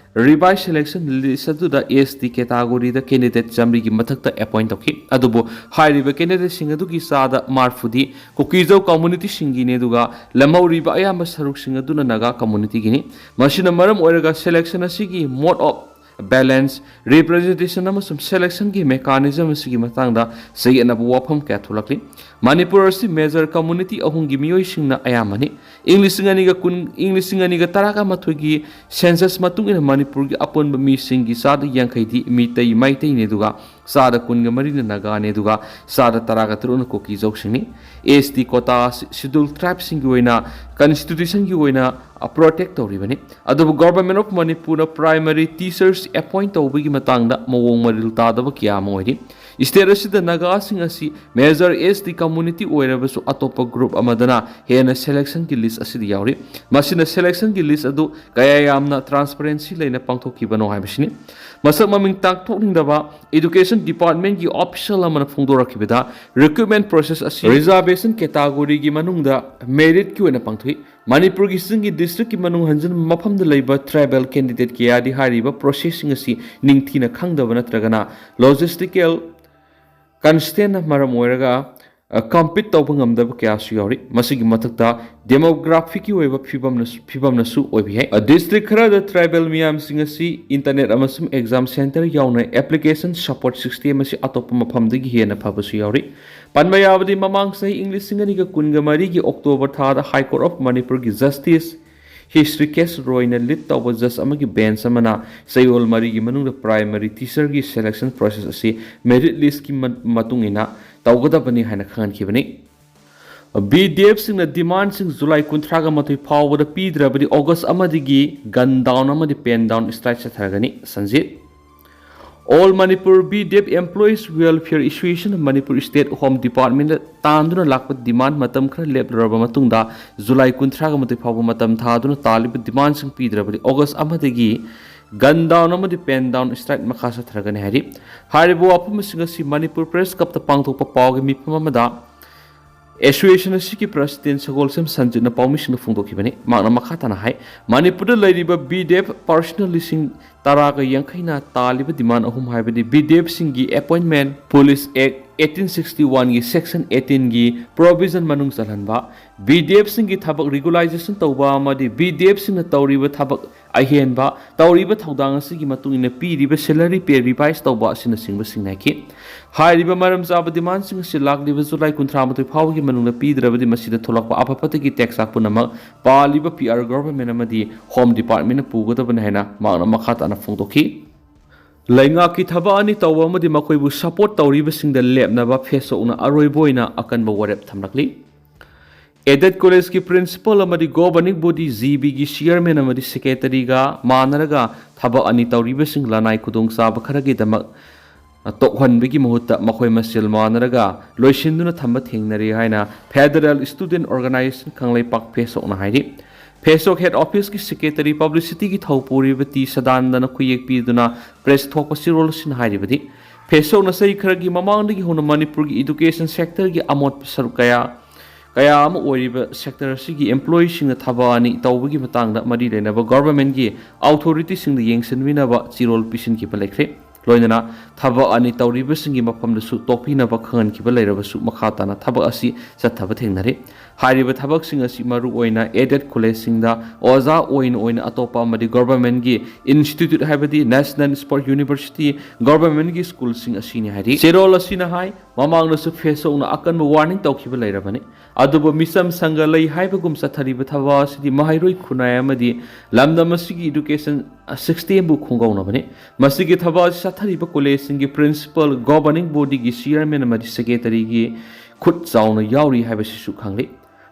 ꯔꯤꯚꯥꯏꯁ ꯁꯦꯂꯦꯛꯁꯟ ꯂꯤꯁ ꯑꯗꯨꯗ ꯑꯦꯁ ꯇꯤ ꯀꯦꯇꯥꯒꯣꯔꯤꯗ ꯀꯦꯟꯗꯤꯗꯦꯠ ꯆꯥꯃꯔꯤꯒꯤ ꯃꯊꯛꯇ ꯑꯦꯄꯣꯏꯟ ꯇꯧꯈꯤ꯫ ꯑꯗꯨꯕꯨ ꯍꯥꯏꯔꯤꯕ ꯀꯦꯟꯗꯤꯗꯦꯠꯁꯤꯡ ꯑꯗꯨꯒꯤ ꯆꯥꯗ ꯃꯔꯐꯨꯗꯤ ꯀꯨꯀꯤꯖꯧ ꯀꯝꯃꯨꯅꯤꯇꯤꯁꯤꯡꯒꯤꯅꯤ, ꯑꯗꯨꯒ ꯂꯦꯝꯍꯧꯔꯤꯕ ꯑꯌꯥꯝꯕ ꯁꯔꯨꯛꯁꯤꯡ ꯑꯗꯨꯅ ꯅꯥꯒꯥ ꯀꯝꯃꯨꯅꯤꯇꯤꯒꯤꯅꯤ꯫ ꯃꯁꯤꯅ ꯃꯔꯝ ꯑꯣꯏꯔꯒ ꯁꯦꯂꯦꯛꯁꯟ ꯑꯁꯤꯒꯤ ꯃꯣꯗ ꯑꯣꯐ ꯕꯦꯂꯦꯟꯁ, ꯔꯤꯄ꯭ꯔꯖꯦꯟꯇꯦꯁꯟ ꯑꯃꯁꯨꯡ ꯁꯦꯂꯦꯛꯁꯟꯒꯤ ꯃꯦꯀꯥꯅꯤꯖꯝ ꯑꯁꯤꯒꯤ ꯃꯇꯥꯡꯗ ꯆꯌꯦꯠꯅꯕ ꯋꯥꯐꯝ ꯀꯌꯥ ꯊꯣꯛꯂꯛꯂꯤ꯫ ꯃꯅꯤꯄꯨꯔ ꯑꯁꯤ ꯃꯦꯖꯔ ꯀꯝꯃꯨꯅꯤꯇꯤ ꯑꯍꯨꯝꯒꯤ ꯃꯤꯑꯣꯏꯁꯤꯡꯅ ꯑꯌꯥꯝꯕꯅꯤ꯫ ꯏꯪ ꯂꯤꯁꯤꯡ ꯑꯅꯤꯒ ꯀꯨꯟ, ꯏꯪ ꯂꯤꯁꯤꯡ ꯑꯅꯤꯒ ꯇꯔꯥꯒ ꯃꯥꯊꯣꯏꯒꯤ ꯁꯦꯟꯁꯁ ꯃꯇꯨꯡ ꯏꯟꯅ ꯃꯅꯤꯄꯨꯔꯒꯤ ꯑꯄꯨꯟꯕ ꯃꯤꯁꯤꯡꯒꯤ ꯆꯥꯗ ꯌꯥꯡꯈꯩꯗꯤ ꯃꯤꯇꯩ ꯃꯩꯇꯩꯅꯤ, ꯑꯗꯨꯒ ꯆꯥꯗ ꯀꯨꯟꯒ ꯃꯔꯤꯅ ꯅꯥꯒꯥꯅꯤ, ꯑꯗꯨꯒ ꯆꯥꯗ ꯇꯔꯥꯒ ꯇꯔꯨꯛꯅ ꯀꯨꯀꯤꯖꯧꯁꯤꯡꯅꯤ꯫ ꯑꯦꯁ ꯇꯤ ꯀꯣꯇꯥ ꯑꯁꯤ ꯁꯤꯗꯨꯜ ꯇ꯭ꯔꯥꯏꯕꯁꯤꯡꯒꯤ ꯑꯣꯏꯅ ꯀꯟꯁꯇꯤꯇ꯭ꯌꯨꯁꯟꯒꯤ ꯑꯣꯏꯅ ꯄ꯭ꯔꯣꯇꯦꯛ ꯇꯧꯔꯤꯕꯅꯤ꯫ ꯑꯗꯨꯕꯨ ꯒꯣꯚꯔꯟꯃꯦꯟ ꯑꯣꯐ ꯃꯅꯤꯄꯨꯔꯅ ꯄ꯭ꯔꯥꯏꯃꯔꯤ ꯇꯤꯆꯔꯁ ꯑꯦꯄꯣꯏꯟ ꯇꯧꯕꯒꯤ ꯃꯇꯥꯡꯗ ꯃꯑꯣꯡ ꯃꯔꯤꯜ ꯇꯥꯗꯕ ꯀꯌꯥ ꯑꯃ ꯑꯣꯏꯔꯤ꯫ ꯁ꯭ꯇꯦꯠ ꯑꯁꯤꯗ ꯅꯥꯒꯥꯁꯤꯡ ꯑꯁꯤ ꯃꯦꯖꯔ ꯑꯦꯁ ꯇꯤ ꯀꯝꯃꯨꯅꯤꯇꯤ ꯑꯣꯏꯔꯕꯁꯨ ꯑꯇꯣꯞꯄ ꯒ꯭ꯔꯨꯞ ꯑꯃꯗꯅ ꯍꯦꯟꯅ ꯁꯦꯂꯦꯛꯁꯟꯒꯤ ꯂꯤꯁ ꯑꯁꯤꯗ ꯌꯥꯎꯔꯤ꯫ ꯃꯁꯤꯅ ꯁꯦꯂꯦꯛꯁꯟꯒꯤ ꯂꯤꯁ ꯑꯗꯨ ꯀꯌꯥ ꯌꯥꯝꯅ ꯇ꯭ꯔꯥꯟꯁꯄꯔꯦꯟꯁꯤ ꯂꯩꯅ ꯄꯥꯡꯊꯣꯛꯈꯤꯕꯅꯣ ꯍꯥꯏꯕꯁꯤꯅꯤ꯫ ꯃꯁꯛ ꯃꯃꯤꯡ ꯇꯥꯛꯊꯣꯛꯅꯤꯡꯗꯕ ꯏꯗꯨꯀꯦꯁꯟ ꯗꯤꯄꯥꯔꯠꯃꯦꯟꯒꯤ ꯑꯣꯐꯤꯁꯤꯌꯦꯜ ꯑꯃꯅ ꯐꯣꯡꯗꯣꯔꯛꯈꯤꯕꯗ, ꯔꯤꯀ꯭ꯔꯨꯠꯃꯦꯟ ꯄ꯭ꯔꯣꯁꯦꯁ ꯑꯁꯤ ꯔꯤꯖꯥꯔꯕꯦꯁꯟ ꯀꯦꯇꯥꯒꯣꯔꯤꯒꯤ ꯃꯅꯨꯡꯗ ꯃꯦꯔꯤꯠꯀꯤ ꯑꯣꯏꯅ ꯄꯥꯡꯊꯣꯛꯏ꯫ ꯃꯅꯤꯄꯨꯔꯒꯤ ꯆꯤꯡꯒꯤ ꯗꯤꯁꯇ꯭ꯔꯤꯛꯀꯤ ꯃꯅꯨꯡ ꯍꯟꯖꯤꯟꯕ ꯃꯐꯝꯗ ꯂꯩꯕ ꯇ꯭ꯔꯥꯏꯕꯦꯜ ꯀꯦꯟꯗꯤꯗꯦꯠ ꯀꯌꯥꯗꯤ ꯍꯥꯏꯔꯤꯕ ꯄ꯭ꯔꯣꯁꯦꯁꯁꯤꯡ ꯑꯁꯤ ꯅꯤꯡꯊꯤꯅ ꯈꯪꯗꯕ ꯅꯠꯇ꯭ꯔꯒꯅ ꯂꯣꯖꯤꯁꯇꯤꯀꯦꯜ ꯀꯟꯁꯇꯦꯟꯅ ꯃꯔꯝ ꯑꯣꯏꯔꯒ ꯀꯝꯄꯤꯠ ꯇꯧꯕ ꯉꯝꯗꯕ ꯀꯌꯥꯁꯨ ꯌꯥꯎꯔꯤ꯫ ꯃꯁꯤꯒꯤ ꯃꯊꯛꯇ ꯗꯦꯃꯣꯒ꯭ꯔꯥꯐꯤꯛꯀꯤ ꯑꯣꯏꯕ ꯐꯤꯕꯝꯅꯁꯨ ꯐꯤꯕꯝꯅꯁꯨ ꯑꯣꯏꯕ ꯌꯥꯏ꯫ ꯗꯤꯁꯇ꯭ꯔꯤꯛ ꯈꯔꯗ ꯇ꯭ꯔꯥꯏꯕꯦꯜ ꯃꯤꯌꯥꯝꯁꯤꯡ ꯑꯁꯤ ꯏꯟꯇꯔꯅꯦꯠ ꯑꯃꯁꯨꯡ ꯑꯦꯛꯖꯥꯝ ꯁꯦꯟꯇꯔ ꯌꯥꯎꯅ ꯑꯦꯄ꯭ꯂꯤꯀꯦꯁꯟ ꯁꯄꯣꯔꯠ ꯁꯤꯁꯇꯦꯝ ꯑꯁꯤ ꯑꯇꯣꯞꯄ ꯃꯐꯝꯗꯒꯤ ꯍꯦꯟꯅ ꯐꯕꯁꯨ ꯌꯥꯎꯔꯤ꯫ ꯄꯟꯕ ꯌꯥꯕꯗꯤ, ꯃꯃꯥꯡ ꯆꯍꯤ ꯏꯪ ꯂꯤꯁꯤꯡ ꯑꯅꯤꯒ ꯀꯨꯟꯒ ꯃꯔꯤꯒꯤ ꯑꯣꯛꯇꯣꯕꯔ ꯊꯥꯗ ꯍꯥꯏ ꯀꯣꯔꯠ ꯑꯣꯐ ꯃꯅꯤꯄꯨꯔꯒꯤ ꯖꯁꯇꯤꯁ ꯍꯤꯁ꯭ꯔꯤꯀꯦꯁ ꯔꯣꯏꯅ ꯂꯤꯗ ꯇꯧꯕ ꯖꯖ ꯑꯃꯒꯤ ꯕꯦꯟꯆ ꯑꯃꯅ ꯆꯌꯣꯜ ꯃꯔꯤꯒꯤ ꯃꯅꯨꯡꯗ ꯄ꯭ꯔꯥꯏꯃꯔꯤ ꯇꯤꯆꯔꯒꯤ ꯁꯦꯂꯦꯛꯁꯟ ꯄ꯭ꯔꯣꯁꯦꯁ ꯑꯁꯤ ꯃꯦꯔꯤꯠ ꯂꯤꯁ꯭ꯠꯀꯤ ꯃ-, ꯃꯇꯨꯡ ꯏꯟꯅ ꯇꯧꯒꯗꯕꯅꯤ ꯍꯥꯏꯅ ꯈꯪꯍꯟꯈꯤꯕꯅꯤ꯫ ꯕꯤ ꯗꯤ ꯑꯦꯐꯁꯤꯡꯅ ꯗꯤꯃꯥꯟꯁꯤꯡ ꯖꯨꯂꯥꯏ ꯀꯨꯟꯊ꯭ꯔꯥꯒ ꯃꯥꯊꯣꯏ ꯐꯥꯎꯕꯗ ꯄꯤꯗ꯭ꯔꯕꯗꯤ ꯑꯣꯒꯁ ꯑꯃꯗꯒꯤ ꯒꯟ ꯗꯥꯎꯟ ꯑꯃꯗꯤ ꯄꯦꯟ ꯗꯥꯎꯟ ꯁ꯭ꯇ꯭ꯔꯥꯏꯛ ꯆꯠꯊꯔꯒꯅꯤ꯫ Sanjit. All Manipur B D F Employees Welfare Association Manipur State Home Department ꯇꯥꯟꯗꯨꯅ ꯂꯥꯛꯄ ꯗꯤꯃꯥꯟ ꯃꯇꯝ ꯈꯔ ꯂꯦꯞꯂꯨꯔꯕ ꯃꯇꯨꯡꯗ ꯖꯨꯂꯥꯏ ꯀꯨꯟꯊ꯭ꯔꯥꯒ ꯃꯥꯊꯣꯏ ꯐꯥꯎꯕ ꯃꯇꯝ ꯊꯥꯗꯨꯅ ꯇꯥꯜꯂꯤꯕ ꯗꯤꯃꯥꯟꯁꯤꯡ ꯄꯤꯗ꯭ꯔꯕꯗꯤ ꯑꯣꯒꯁ ꯑꯃꯗꯒꯤ ꯒꯟ ꯗꯥꯎꯟ ꯑꯃꯗꯤ ꯄꯦꯟ ꯗꯥꯎꯟ ꯁ꯭ꯇ꯭ꯔꯥꯏꯛ ꯃꯈꯥ ꯆꯠꯊꯔꯒꯅꯤ ꯍꯥꯏꯔꯤ꯫ ꯍꯥꯏꯔꯤꯕ ꯋꯥꯐꯝꯁꯤꯡ ꯑꯁꯤ ꯃꯅꯤꯄꯨꯔ ꯄ꯭ꯔꯦꯁ ꯀ꯭ꯂꯕꯇ ꯄꯥꯡꯊꯣꯛꯄ ꯄꯥꯎꯒꯤ ꯃꯤꯐꯝ ꯑꯃꯗ ꯑꯦꯁꯣꯁꯤꯌꯦꯁꯟ ꯑꯁꯤꯒꯤ ꯄ꯭ꯔꯁꯤꯗꯦꯟ ꯁꯒꯣꯜꯁꯦꯝ ꯁꯟꯖꯤꯠꯅ ꯄꯥꯎꯃꯤꯁꯤꯡꯗ ꯐꯣꯡꯗꯣꯛꯈꯤꯕꯅꯤ꯫ ꯃꯍꯥꯛꯅ ꯃꯈꯥ ꯇꯥꯅ ꯍꯥꯏ, ꯃꯅꯤꯄꯨꯔꯗ ꯂꯩꯔꯤꯕ ꯕꯤ ꯗꯤ ꯑꯦꯐ ꯄꯥꯔꯁꯣꯅꯦꯜꯁꯤꯡ ꯇꯔꯥꯒ ꯌꯥꯡꯈꯩꯅ ꯇꯥꯜꯂꯤꯕ ꯗꯤꯃꯥꯟ ꯑꯍꯨꯝ ꯍꯥꯏꯕꯗꯤ ꯕꯤ ꯗꯤ ꯑꯦꯐꯁꯤꯡꯒꯤ ꯑꯦꯄꯣꯏꯟꯃꯦꯟ, ꯄꯨꯂꯤꯁ ꯑꯦꯛ ꯑꯩꯠꯇꯤꯟ ꯁꯤꯛꯁꯇꯤ ꯋꯥꯟꯒꯤ ꯁꯦꯛꯁꯟ ꯑꯩꯠꯇꯤꯟꯒꯤ ꯄ꯭ꯔꯣꯚꯤꯖꯟ ꯃꯅꯨꯡ ꯆꯜꯍꯟꯕ, ꯕꯤ ꯗꯤ ꯑꯦꯐꯁꯤꯡꯒꯤ ꯊꯕꯛ ꯔꯤꯒꯨꯂꯥꯏꯖꯦꯁꯟ ꯇꯧꯕ ꯑꯃꯗꯤ ꯕꯤ ꯗꯤ ꯑꯦꯐꯁꯤꯡꯅ ꯇꯧꯔꯤꯕ ꯊꯕꯛ ꯑꯍꯦꯟꯕ ꯇꯧꯔꯤꯕ ꯊꯧꯗꯥꯡ ꯑꯁꯤꯒꯤ ꯃꯇꯨꯡ ꯏꯟꯅ ꯄꯤꯔꯤꯕ ꯁꯦꯂꯔꯤ ꯄꯦ ꯔꯤꯚꯥꯏꯁ ꯇꯧꯕ ꯑꯁꯤꯅꯆꯤꯡꯕ ꯁꯤꯡꯅꯈꯤ꯫ ꯍꯥꯏꯔꯤꯕ ꯃꯔꯝ ꯆꯥꯕ ꯗꯤꯃꯥꯟꯁꯤꯡ ꯑꯁꯤ ꯂꯥꯛꯂꯤꯕ ꯖꯨꯂꯥꯏ ꯀꯨꯟꯊ꯭ꯔꯥ ꯃꯥꯊꯣꯏ ꯐꯥꯎꯕꯒꯤ ꯃꯅꯨꯡꯗ ꯄꯤꯗ꯭ꯔꯕꯗꯤ ꯃꯁꯤꯗ ꯊꯣꯛꯂꯛꯄ ꯑꯐ ꯐꯠꯇꯒꯤ ꯇꯦꯛꯁꯥꯛ ꯄꯨꯝꯅꯃꯛ ꯄꯥꯜꯂꯤꯕ ꯄꯤ ꯑꯥꯔ ꯒꯚꯔꯟꯃꯦꯟ ꯑꯃꯗꯤ ꯍꯣꯝ ꯗꯤꯄꯥꯔꯠꯃꯦꯟꯅ ꯄꯨꯒꯗꯕꯅꯤ ꯍꯥꯏꯅ ꯃꯍꯥꯛꯅ ꯃꯈꯥ ꯇꯥꯅ ꯐꯣꯡꯗꯣꯛꯈꯤ꯫ ꯂꯩꯉꯥꯛꯀꯤ ꯊꯕꯛ ꯑꯅꯤ ꯇꯧꯕ ꯑꯃꯗꯤ ꯃꯈꯣꯏꯕꯨ ꯁꯄꯣꯔꯠ ꯇꯧꯔꯤꯕꯁꯤꯡꯗ ꯂꯦꯞꯅꯕ ꯐꯦꯁꯣꯛꯅ ꯑꯔꯣꯏꯕ ꯑꯣꯏꯅ ꯑꯀꯟꯕ ꯋꯥꯔꯦꯞ ꯊꯝꯂꯛꯂꯤ꯫ ꯑꯦꯗꯦꯗ ꯀꯣꯂꯦꯖꯀꯤ ꯄ꯭ꯔꯤꯟꯁꯤꯄꯥꯜ ꯑꯃꯗꯤ ꯒꯣꯕꯔꯅꯤꯡ ꯕꯣꯗꯤ ꯖꯤ ꯕꯤꯒꯤ ꯆꯤꯌꯔꯃꯦꯟ ꯑꯃꯗꯤ ꯁꯦꯀ꯭ꯔꯦꯇꯔꯤꯒ ꯃꯥꯟꯅꯔꯒ ꯊꯕꯛ ꯑꯅꯤ ꯇꯧꯔꯤꯕꯁꯤꯡ ꯂꯅꯥꯏ ꯈꯨꯗꯣꯡꯆꯥꯕ ꯈꯔꯒꯤꯗꯃꯛ ꯇꯣꯛꯍꯟꯕꯒꯤ ꯃꯍꯨꯠꯇ ꯃꯈꯣꯏ ꯃꯁꯦꯜ ꯃꯥꯟꯅꯔꯒ ꯂꯣꯏꯁꯤꯟꯗꯨꯅ ꯊꯝꯕ ꯊꯦꯡꯅꯔꯦ ꯍꯥꯏꯅ ꯐꯦꯗꯔꯦꯜ ꯁ꯭ꯇꯨꯗꯦꯟꯠ ꯑꯣꯔꯒꯅꯥꯏꯖꯦꯁꯟ ꯀꯪꯂꯩꯄꯥꯛ ꯐꯦꯁꯣꯛꯅ ꯍꯥꯏꯔꯤ꯫ ꯐꯦꯁꯣꯛ ꯍꯦꯗ ꯑꯣꯐꯤꯁꯀꯤ ꯁꯦꯀ꯭ꯔꯦꯇꯔꯤ ꯄꯕ꯭ꯂꯤꯁꯤꯇꯤꯒꯤ ꯊꯧ ꯄꯨꯔꯤꯕ ꯇꯤ ꯁꯗꯥꯅꯟꯗꯅ ꯈꯨꯌꯦꯛ ꯄꯤꯗꯨꯅ ꯄ꯭ꯔꯦꯁ ꯊꯣꯛꯄ ꯆꯦꯔꯣꯜ ꯑꯁꯤꯅ ꯍꯥꯏꯔꯤꯕꯗꯤ, ꯐꯦꯁꯣꯛꯅ ꯆꯍꯤ ꯈꯔꯒꯤ ꯃꯃꯥꯡꯗꯒꯤ ꯍꯧꯅ ꯃꯅꯤꯄꯨꯔꯒꯤ ꯏꯗꯨꯀꯦꯁꯟ ꯁꯦꯛꯇꯔꯒꯤ ꯑꯃꯣꯠꯄ ꯁꯔꯨꯛ ꯀꯌꯥ ꯀꯌꯥ ꯑꯃ ꯑꯣꯏꯔꯤꯕ ꯁꯦꯛꯇꯔ ꯑꯁꯤꯒꯤ ꯑꯦꯝꯄ꯭ꯂꯣꯌꯤꯁꯤꯡꯅ ꯊꯕꯛ ꯑꯅꯤ ꯇꯧꯕꯒꯤ ꯃꯇꯥꯡꯗ ꯃꯔꯤ ꯂꯩꯅꯕ ꯒꯚꯔꯟꯃꯦꯟꯠꯀꯤ ꯑꯣꯊꯣꯔꯤꯇꯤꯁꯤꯡꯗ ꯌꯦꯡꯁꯤꯟꯕꯤꯅꯕ ꯆꯦꯔꯣꯜ ꯄꯤꯁꯤꯟꯈꯤꯕ ꯂꯩꯈ꯭ꯔꯦ꯫ ꯂꯣꯏꯅꯅ ꯊꯕꯛ ꯑꯅꯤ ꯇꯧꯔꯤꯕꯁꯤꯡꯒꯤ ꯃꯐꯝꯗꯁꯨ ꯇꯣꯛꯄꯤꯅꯕ ꯈꯪꯍꯟꯈꯤꯕ ꯂꯩꯔꯕꯁꯨ, ꯃꯈꯥ ꯇꯥꯅ ꯊꯕꯛ ꯑꯁꯤ ꯆꯠꯊꯕ ꯊꯦꯡꯅꯔꯤ꯫ ꯍꯥꯏꯔꯤꯕ ꯊꯕꯛꯁꯤꯡ ꯑꯁꯤ ꯃꯔꯨꯑꯣꯏꯅ aided collegeꯁꯤꯡꯗ ꯑꯣꯖꯥ ꯑꯣꯏꯅ ꯑꯣꯏꯅ ꯑꯇꯣꯞꯄ ꯑꯃꯗꯤ governmentꯀꯤ institute, ꯍꯥꯏꯕꯗꯤ National Sport University, governmentꯀꯤ schoolꯁꯤꯡ ꯑꯁꯤꯅꯤ ꯍꯥꯏꯔꯤ꯫ ꯆꯦꯔꯣꯜ ꯑꯁꯤꯅ ꯍꯥꯏ, ꯃꯃꯥꯡꯗꯁꯨ ꯐꯦꯁꯣꯛꯅ ꯑꯀꯟꯕ warning ꯇꯧꯈꯤꯕ ꯂꯩꯔꯕꯅꯤ꯫ ꯑꯗꯨꯕꯨ ꯃꯤꯆꯝ ꯁꯪꯒ ꯂꯩ ꯍꯥꯏꯕꯒꯨꯝ ꯆꯠꯊꯔꯤꯕ ꯊꯕꯛ ꯑꯁꯤꯗꯤ ꯃꯍꯩꯔꯣꯏ ꯈꯨꯟꯅꯥꯏ ꯑꯃꯗꯤ ꯂꯝꯗꯝ ꯑꯁꯤꯒꯤ education systemꯕꯨ ꯈꯣꯡꯒꯧꯅꯕꯅꯤ꯫ ꯃꯁꯤꯒꯤ ꯊꯕꯛ ꯑꯁꯤ ꯆꯠꯊꯔꯤꯕ collegeꯁꯤꯡꯒꯤ principal, governing bodyꯒꯤ chairman ꯑꯃꯗꯤ secretaryꯒꯤ ꯈꯨꯠ ꯆꯥꯎꯅ ꯌꯥꯎꯔꯤ ꯍꯥꯏꯕꯁꯤꯁꯨ ꯈꯪꯂꯤ꯫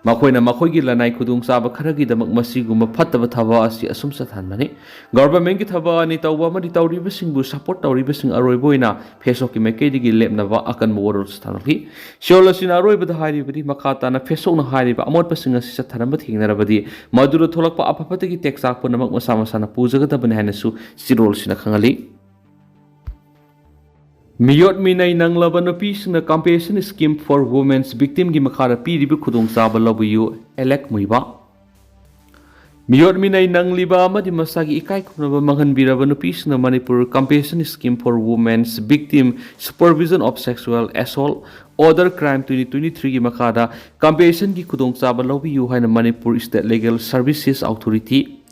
ꯃꯈꯣꯏꯅ ꯃꯈꯣꯏꯒꯤ ꯂꯅꯥꯏ ꯈꯨꯗꯣꯡꯆꯥꯕ ꯈꯔꯒꯤꯗꯃꯛ ꯃꯁꯤꯒꯨꯝꯕ ꯐꯠꯇꯕ ꯊꯕꯛ ꯑꯁꯤ ꯑꯁꯨꯝ ꯆꯠꯊꯍꯟꯕꯅꯤ꯫ Governmentꯀꯤ ꯊꯕꯛ ꯑꯅꯤ ꯇꯧꯕ ꯑꯃꯗꯤ ꯇꯧꯔꯤꯕꯁꯤꯡꯕꯨ support ꯇꯧꯔꯤꯕꯁꯤꯡ ꯑꯔꯣꯏꯕ ꯑꯣꯏꯅ ꯐꯦꯁꯣꯛꯀꯤ ꯃꯥꯏꯀꯩꯗꯒꯤ ꯂꯦꯞꯅꯕ ꯑꯀꯟꯕ ꯋꯥꯔꯣꯜꯁꯨ ꯊꯝꯂꯛꯂꯤ꯫ ꯆꯦꯔꯣꯜ ꯑꯁꯤꯅ ꯑꯔꯣꯏꯕꯗ ꯍꯥꯏꯔꯤꯕꯗꯤ, ꯃꯈꯥ ꯇꯥꯅ ꯐꯦꯁꯣꯛꯅ ꯍꯥꯏꯔꯤꯕ ꯑꯃꯣꯠꯄꯁꯤꯡ ꯑꯁꯤ ꯆꯠꯊꯔꯝꯕ ꯊꯦꯡꯅꯔꯕꯗꯤ, ꯃꯗꯨꯗ ꯊꯣꯛꯂꯛꯄ ꯑꯐ ꯐꯠꯇꯒꯤ ꯇꯦꯛꯆꯥꯛ ꯄꯨꯝꯅꯃꯛ ꯃꯁꯥ ꯃꯁꯥꯅ ꯄꯨꯖꯒꯗꯕꯅꯤ ꯍꯥꯏꯅꯁꯨ ꯆꯦꯔꯣꯜꯁꯤꯅ ꯈꯪꯍꯜꯂꯤ꯫ ꯃꯤꯑꯣꯠ ꯃꯤꯅꯩ ꯅꯪꯂꯕ ꯅꯨꯄꯤꯁꯤꯡꯅ Compensation Scheme for Women's Victimꯒꯤ ꯃꯈꯥꯗ ꯄꯤꯔꯤꯕ ꯈꯨꯗꯣꯡꯆꯥꯕ ꯂꯧꯕꯤꯌꯨ, ꯑꯦꯂꯦꯛ ꯃꯨꯏꯕꯥ꯫ ꯃꯤꯑꯣꯠ ꯃꯤꯅꯩ ꯅꯪꯂꯤꯕ ꯑꯃꯗꯤ ꯃꯁꯥꯒꯤ ꯏꯀꯥꯏ ꯈꯨꯝꯅꯕ ꯃꯥꯡꯍꯟꯕꯤꯔꯕ ꯅꯨꯄꯤꯁꯤꯡꯅ Manipur Compensation Scheme for Women's Victim, Supervision of Sexual Assault, Order Crime twenty twenty-threeꯒꯤ ꯃꯈꯥꯗ compensationꯒꯤ ꯈꯨꯗꯣꯡꯆꯥꯕ ꯂꯧꯕꯤꯌꯨ ꯍꯥꯏꯅ Manipur State Legal Services Authority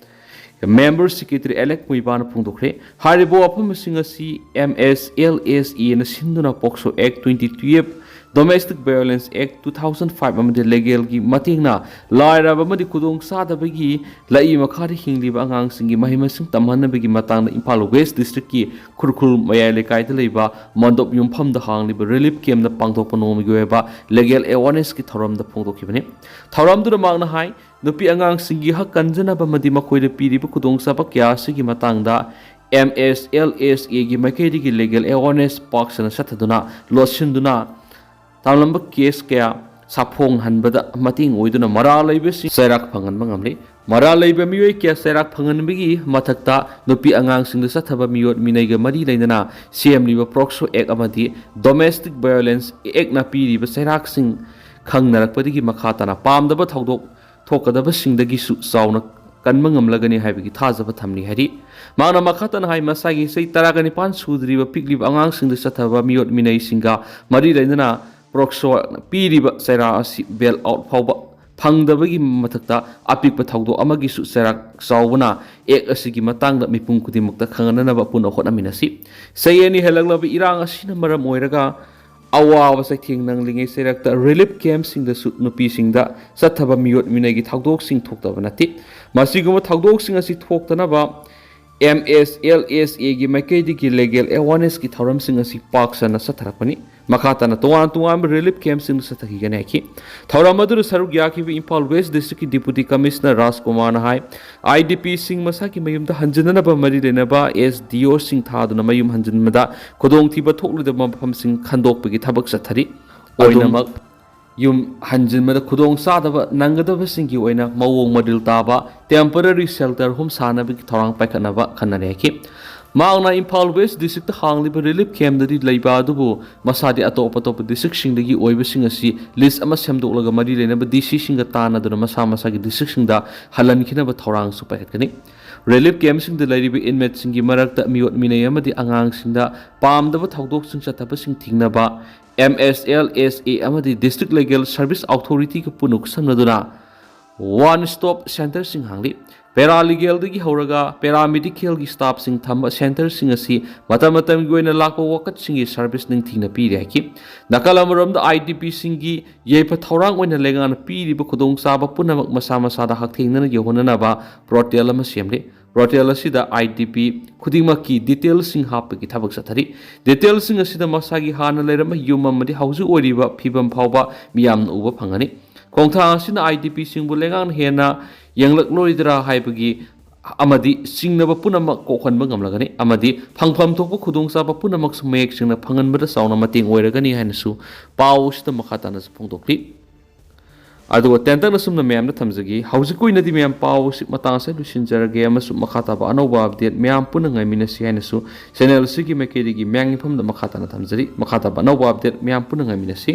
member secretary ꯑꯦꯂꯦꯛ ꯃꯨꯏꯕꯥꯅ ꯐꯣꯡꯗꯣꯛꯈ꯭ꯔꯦ꯫ ꯍꯥꯏꯔꯤꯕ ꯋꯥꯐꯝꯁꯤꯡ ꯑꯁꯤ MSLSAꯅ ꯁꯤꯟꯗꯨꯅ POCSO Act twenty twelve, Domestic Violence Act two thousand five ꯑꯃꯗꯤ legalꯒꯤ ꯃꯇꯦꯡꯅ ꯂꯥꯏꯔꯕ ꯑꯃꯗꯤ ꯈꯨꯗꯣꯡ ꯆꯥꯗꯕꯒꯤ ꯂꯩ ꯃꯈꯥꯗ ꯍꯤꯡꯂꯤꯕ ꯑꯉꯥꯡꯁꯤꯡꯒꯤ ꯃꯍꯩ ꯃꯁꯤꯡ ꯇꯝꯍꯟꯅꯕꯒꯤ ꯃꯇꯥꯡꯗ ꯏꯝꯐꯥꯜ West Districtꯀꯤ ꯈꯨꯔꯈꯨꯜ ꯃꯌꯥꯏ ꯂꯩꯀꯥꯏꯗ ꯂꯩꯕ ꯃꯟꯗꯣꯞ ꯌꯨꯝꯐꯝꯗ ꯍꯥꯡꯂꯤꯕ relief campꯇ ꯄꯥꯡꯊꯣꯛꯄ ꯅꯣꯡꯃꯒꯤ ꯑꯣꯏꯕ legal awarenessꯀꯤ ꯊꯧꯔꯝꯗ ꯐꯣꯡꯗꯣꯛꯈꯤꯕꯅꯤ꯫ ꯊꯧꯔꯝꯗꯨꯗ ꯃꯍꯥꯛꯅ ꯍꯥꯏ, ꯅꯨꯄꯤ ꯑꯉꯥꯡꯁꯤꯡꯒꯤ ꯍꯛ ꯀꯟꯖꯅꯕ ꯑꯃꯗꯤ ꯃꯈꯣꯏꯗ ꯄꯤꯔꯤꯕ ꯈꯨꯗꯣꯡꯆꯥꯕ ꯀꯌꯥ ꯑꯁꯤꯒꯤ ꯃꯇꯥꯡꯗ MSLSAꯒꯤ ꯃꯥꯏꯀꯩꯗꯒꯤ legal awareness ꯄꯥꯛ ꯁꯟꯅ ꯆꯠꯊꯗꯨꯅ, ꯂꯣꯠꯁꯤꯟꯗꯨꯅ ꯊꯝꯂꯝꯕ case ꯀꯌꯥ ꯁꯥꯐꯣꯡꯍꯟꯕꯗ ꯃꯇꯦꯡ ꯑꯣꯏꯗꯨꯅ ꯃꯔꯥꯜ ꯂꯩꯕꯁꯤꯡ ꯆꯩꯔꯥꯛ ꯐꯪꯍꯟꯕ ꯉꯝꯂꯤ꯫ ꯃꯔꯥꯜ ꯂꯩꯕ ꯃꯤꯑꯣꯏ ꯀꯌꯥ ꯆꯩꯔꯥꯛ ꯐꯪꯍꯟꯕꯒꯤ ꯃꯊꯛꯇ, ꯅꯨꯄꯤ ꯑꯉꯥꯡꯁꯤꯡꯗ ꯆꯠꯊꯕ ꯃꯤꯑꯣꯠ ꯃꯤꯅꯩꯒ ꯃꯔꯤ ꯂꯩꯅꯅ ꯁꯦꯝꯂꯤꯕ POCSO Act ꯑꯃꯗꯤ Domestic Violence Actꯅ ꯄꯤꯔꯤꯕ ꯆꯩꯔꯥꯛꯁꯤꯡ ꯈꯪꯅꯔꯛꯄꯗꯒꯤ ꯃꯈꯥ ꯇꯥꯅ ꯄꯥꯝꯗꯕ ꯊꯧꯗꯣꯛ ꯊꯣꯛꯀꯗꯕꯁꯤꯡꯗꯒꯤꯁꯨ ꯆꯥꯎꯅ ꯀꯟꯕ ꯉꯝꯂꯒꯅꯤ ꯍꯥꯏꯕꯒꯤ ꯊꯥꯖꯕ ꯊꯝꯂꯤ ꯍꯥꯏꯔꯤ꯫ ꯃꯍꯥꯛꯅ ꯃꯈꯥ ꯇꯥꯅ ꯍꯥꯏ, ꯃꯁꯥꯒꯤ ꯆꯍꯤ ꯇꯔꯥꯒ ꯅꯤꯄꯥꯟ ꯁꯨꯗ꯭ꯔꯤꯕ ꯄꯤꯛꯂꯤꯕ ꯑꯉꯥꯡꯁꯤꯡꯗ ꯆꯠꯊꯕ ꯃꯤꯑꯣꯠ ꯃꯤꯅꯩꯁꯤꯡꯒ ꯃꯔꯤ ꯂꯩꯅꯅ ꯄ꯭ꯔꯣꯛꯁꯣ ꯄꯤꯔꯤꯕ ꯆꯩꯔꯥꯛ ꯑꯁꯤ ꯕꯦꯜ ꯑꯥꯎꯠ ꯐꯥꯎꯕ ꯐꯪꯗꯕꯒꯤ ꯃꯊꯛꯇ ꯑꯄꯤꯛꯄ ꯊꯧꯗꯣꯛ ꯑꯃꯒꯤꯁꯨ ꯆꯩꯔꯥꯛ ꯆꯥꯎꯕꯅ ꯑꯦꯛ ꯑꯁꯤꯒꯤ ꯃꯇꯥꯡꯗ ꯃꯤꯄꯨꯝ ꯈꯨꯗꯤꯡꯃꯛꯇ ꯈꯪꯍꯟꯅꯅꯕ ꯄꯨꯟꯅ ꯍꯣꯠꯅꯃꯤꯟꯅꯁꯤ꯫ ꯆꯍꯤ ꯑꯅꯤ ꯍꯦꯜꯂꯛꯂꯕ ꯏꯔꯥꯡ ꯑꯁꯤꯅ ꯃꯔꯝ ꯑꯣꯏꯔꯒ ꯑꯋꯥꯕ ꯆꯩꯊꯦꯡ ꯅꯪꯂꯤꯉꯩ ꯆꯩꯔꯛꯇ ꯔꯤꯂꯤꯐ ꯀꯦꯝꯞꯁꯤꯡꯗꯁꯨ ꯅꯨꯄꯤꯁꯤꯡꯗ ꯆꯠꯊꯕ ꯃꯤꯑꯣꯠ ꯃꯤꯅꯩꯒꯤ ꯊꯧꯗꯣꯛꯁꯤꯡ ꯊꯣꯛꯇꯕ ꯅꯠꯇꯦ꯫ ꯃꯁꯤꯒꯨꯝꯕ ꯊꯧꯗꯣꯛꯁꯤꯡ ꯑꯁꯤ ꯊꯣꯛꯇꯅꯕ ꯑꯦꯝ ꯑꯦꯁ ꯑꯦꯜ ꯑꯦꯁ ꯑꯦꯒꯤ ꯃꯥꯏꯀꯩꯗꯒꯤ ꯂꯤꯒꯦꯜ ꯑꯦꯋꯥꯔꯅꯦꯁꯀꯤ ꯊꯧꯔꯝꯁꯤꯡ ꯑꯁꯤ ꯄꯥꯛ ꯁꯟꯅ ꯆꯠꯊꯔꯛꯄꯅꯤ꯫ ꯃꯈꯥ ꯇꯥꯅ ꯇꯣꯉꯥꯟ ꯇꯣꯉꯥꯟꯕ ꯔꯤꯂꯤꯐ ꯀꯦꯝꯞꯁꯤꯡꯗ ꯆꯠꯊꯈꯤꯒꯅꯤ ꯍꯥꯏꯈꯤ꯫ ꯊꯧꯔꯝ ꯑꯗꯨꯗ ꯁꯔꯨꯛ ꯌꯥꯈꯤꯕ ꯏꯝꯐꯥꯜ ꯋꯦꯁ ꯗꯤꯁꯇ꯭ꯔꯤꯛꯀꯤ ꯗꯤꯄꯨꯇꯤ ꯀꯃꯤꯁꯅꯔ ꯔꯥꯖꯀꯨꯃꯥꯔꯅ ꯍꯥꯏ, ꯑꯥꯏ ꯗꯤ ꯄꯤꯁꯤꯡ ꯃꯁꯥꯒꯤ ꯃꯌꯨꯝꯗ ꯍꯟꯖꯤꯟꯅꯅꯕ ꯃꯔꯤ ꯂꯩꯅꯕ ꯑꯦꯁ ꯗꯤ ꯑꯣꯁꯤꯡ ꯊꯥꯗꯨꯅ ꯃꯌꯨꯝ ꯍꯟꯖꯤꯟꯕꯗ ꯈꯨꯗꯣꯡꯊꯤꯕ ꯊꯣꯛꯂꯣꯏꯗꯕ ꯃꯐꯝꯁꯤꯡ ꯈꯟꯗꯣꯛꯄꯒꯤ ꯊꯕꯛ ꯆꯠꯊꯔꯤ꯫ ꯑꯗꯨꯝ ꯑꯣꯏꯅꯃꯛ ꯌꯨꯝ ꯍꯟꯖꯤꯟꯕꯗ ꯈꯨꯗꯣꯡ ꯆꯥꯗꯕ ꯅꯪꯒꯗꯕꯁꯤꯡꯒꯤ ꯑꯣꯏꯅ ꯃꯑꯣꯡ ꯃꯔꯤꯜ ꯇꯥꯕ temporary shelter ꯍꯣꯝ ꯁꯥꯅꯕꯒꯤ ꯊꯧꯔꯥꯡ ꯄꯥꯏꯈꯠꯅꯕ ꯈꯟꯅꯔꯦ ꯍꯥꯏꯈꯤ꯫ ꯃꯍꯥꯛꯅ ꯏꯝꯐꯥꯜ ꯋꯦꯁ ꯗꯤꯁꯇ꯭ꯔꯤꯛꯇ ꯍꯥꯡꯂꯤꯕ ꯔꯤꯂꯤꯐ ꯀꯦꯝꯞꯇꯗꯤ ꯂꯩꯕ ꯑꯗꯨꯕꯨ ꯃꯁꯥꯗꯤ ꯑꯇꯣꯞ ꯑꯇꯣꯞꯄ ꯗꯤꯁꯇ꯭ꯔꯤꯛꯁꯤꯡꯗꯒꯤ ꯑꯣꯏꯕꯁꯤꯡ ꯑꯁꯤ ꯂꯤꯁ ꯑꯃ ꯁꯦꯝꯗꯣꯛꯂꯒ ꯃꯔꯤ ꯂꯩꯅꯕ ꯗꯤ ꯁꯤꯁꯤꯡꯒ ꯇꯥꯟꯅꯗꯨꯅ ꯃꯁꯥ ꯃꯁꯥꯒꯤ ꯗꯤꯁꯇ꯭ꯔꯤꯛꯁꯤꯡꯗ ꯍꯜꯍꯟꯈꯤꯅꯕ ꯊꯧꯔꯥꯡꯁꯨ ꯄꯥꯏꯈꯠꯀꯅꯤ꯫ ꯔꯤꯂꯤꯐ ꯀꯦꯝꯞꯁꯤꯡꯗ ꯂꯩꯔꯤꯕ ꯏꯟꯃꯦꯠꯁꯤꯡꯒꯤ ꯃꯔꯛꯇ ꯃꯤꯑꯣꯠ ꯃꯤꯅꯩ ꯑꯃꯗꯤ ꯑꯉꯥꯡꯁꯤꯡꯗ ꯄꯥꯝꯗꯕ ꯊꯧꯗꯣꯛꯁꯤꯡ ꯆꯠꯊꯕꯁꯤꯡ ꯊꯤꯡꯅꯕ ꯑꯦꯝ ꯑꯦꯁ ꯑꯦꯜ ꯑꯦꯁ ꯑꯦ ꯑꯃꯗꯤ ꯗꯤꯁꯇ꯭ꯔꯤꯛ ꯂꯤꯒꯦꯜ ꯁꯔꯚꯤꯁ ꯑꯣꯊꯣꯔꯤꯇꯤꯒ ꯄꯨꯟꯅ ꯈꯨꯠꯁꯝꯅꯗꯨꯅ ꯋꯥꯟ ꯁ꯭ꯇꯣꯞ ꯁꯦꯟꯇꯔꯁꯤꯡ ꯍꯥꯡꯂꯤ꯫ ꯄꯦꯔꯥꯂꯤꯒꯦꯜꯗꯒꯤ ꯍꯧꯔꯒ ꯄꯦꯔꯥꯃꯦꯗꯤꯀꯦꯜꯒꯤ ꯁ꯭ꯇꯥꯐꯁꯤꯡ ꯊꯝꯕ ꯁꯦꯟꯇꯔꯁꯤꯡ ꯑꯁꯤ ꯃꯇꯝ ꯃꯇꯝꯒꯤ ꯑꯣꯏꯅ ꯂꯥꯛꯄ ꯋꯥꯀꯠꯁꯤꯡꯒꯤ ꯁꯔꯚꯤꯁ ꯅꯤꯡꯊꯤꯅ ꯄꯤꯔꯤ ꯍꯥꯏꯈꯤ꯫ ꯅꯥꯀꯜ ꯑꯃꯔꯣꯝꯗ ꯑꯥꯏ ꯗꯤ ꯄꯤꯁꯤꯡꯒꯤ ꯌꯥꯏꯐ ꯊꯧꯔꯥꯡ ꯑꯣꯏꯅ ꯂꯩꯉꯥꯛꯅ ꯄꯤꯔꯤꯕ ꯈꯨꯗꯣꯡꯆꯥꯕ ꯄꯨꯝꯅꯃꯛ ꯃꯁꯥ ꯃꯁꯥꯗ ꯍꯛꯊꯦꯡꯅꯅ ꯌꯧꯍꯟꯅꯅꯕ ꯄꯣꯔꯇꯦꯜ ꯑꯃ ꯁꯦꯝꯂꯤ꯫ ꯄꯣꯔꯇꯦꯜ ꯑꯁꯤꯗ ꯑꯥꯏ ꯗꯤ ꯄꯤ ꯈꯨꯗꯤꯡꯃꯛꯀꯤ ꯗꯤꯇꯦꯜꯁꯤꯡ ꯍꯥꯞꯄꯒꯤ ꯊꯕꯛ ꯆꯠꯊꯔꯤ꯫ ꯗꯤꯇꯦꯜꯁꯤꯡ ꯑꯁꯤꯗ ꯃꯁꯥꯒꯤ ꯍꯥꯟꯅ ꯂꯩꯔꯝꯕ ꯌꯨꯝ ꯑꯃꯗꯤ ꯍꯧꯖꯤꯛ ꯑꯣꯏꯔꯤꯕ ꯐꯤꯕꯝ ꯐꯥꯎꯕ ꯃꯤꯌꯥꯝꯅ ꯎꯕ ꯐꯪꯒꯅꯤ꯫ ꯈꯣꯡꯊꯥꯡ ꯑꯁꯤꯅ ꯑꯥꯏ ꯗꯤ ꯄꯤꯁꯤꯡꯕꯨ ꯂꯩꯉꯥꯛꯅ ꯍꯦꯟꯅ ꯌꯦꯡꯂꯛꯂꯣꯏꯗ꯭ꯔꯥ ꯍꯥꯏꯕꯒꯤ ꯑꯃꯗꯤ ꯆꯤꯡꯅꯕ ꯄꯨꯝꯅꯃꯛ ꯀꯣꯛꯍꯟꯕ ꯉꯝꯂꯒꯅꯤ ꯑꯃꯗꯤ ꯐꯪꯐꯝ ꯊꯣꯛꯄ ꯈꯨꯗꯣꯡꯆꯥꯕ ꯄꯨꯝꯅꯃꯛꯁꯨ ꯃꯌꯦꯛ ꯁꯦꯡꯅ ꯐꯪꯍꯟꯕꯗ ꯆꯥꯎꯅ ꯃꯇꯦꯡ ꯑꯣꯏꯔꯒꯅꯤ ꯍꯥꯏꯅꯁꯨ ꯄꯥꯎ ꯑꯁꯤꯗ ꯃꯈꯥ ꯇꯥꯅꯁꯨ ꯐꯣꯡꯗꯣꯛꯂꯤ꯫ ꯑꯗꯨꯒ ꯇꯦꯟꯇꯛꯅ ꯁꯨꯝꯅ ꯃꯌꯥꯝꯗ ꯊꯝꯖꯒꯦ꯫ ꯍꯧꯖꯤꯛꯀꯤ ꯑꯣꯏꯅꯗꯤ ꯃꯌꯥꯝ ꯄꯥꯎ ꯑꯁꯤ ꯃꯇꯥꯡ ꯑꯁꯤꯗ ꯂꯣꯏꯁꯤꯟꯖꯔꯒꯦ ꯑꯃꯁꯨꯡ ꯃꯈꯥ ꯇꯥꯕ ꯑꯅꯧꯕ ꯑꯞꯗꯦꯠ ꯃꯌꯥꯝ ꯄꯨꯟꯅ ꯉꯥꯏꯃꯤꯟꯅꯁꯤ ꯍꯥꯏꯅꯁꯨ ꯆꯦꯅꯦꯜ ꯑꯁꯤꯒꯤ ꯃꯥꯏꯀꯩꯗꯒꯤ ꯃꯌꯥꯝꯒꯤ ꯃꯐꯝꯗ ꯃꯈꯥ ꯇꯥꯅ ꯊꯝꯖꯔꯤ꯫ ꯃꯈꯥ ꯇꯥꯕ ꯑꯅꯧꯕ ꯑꯞꯗꯦꯠ ꯃꯌꯥꯝ ꯄꯨꯟꯅ ꯉꯥꯏꯃꯤꯟꯅꯁꯤ꯫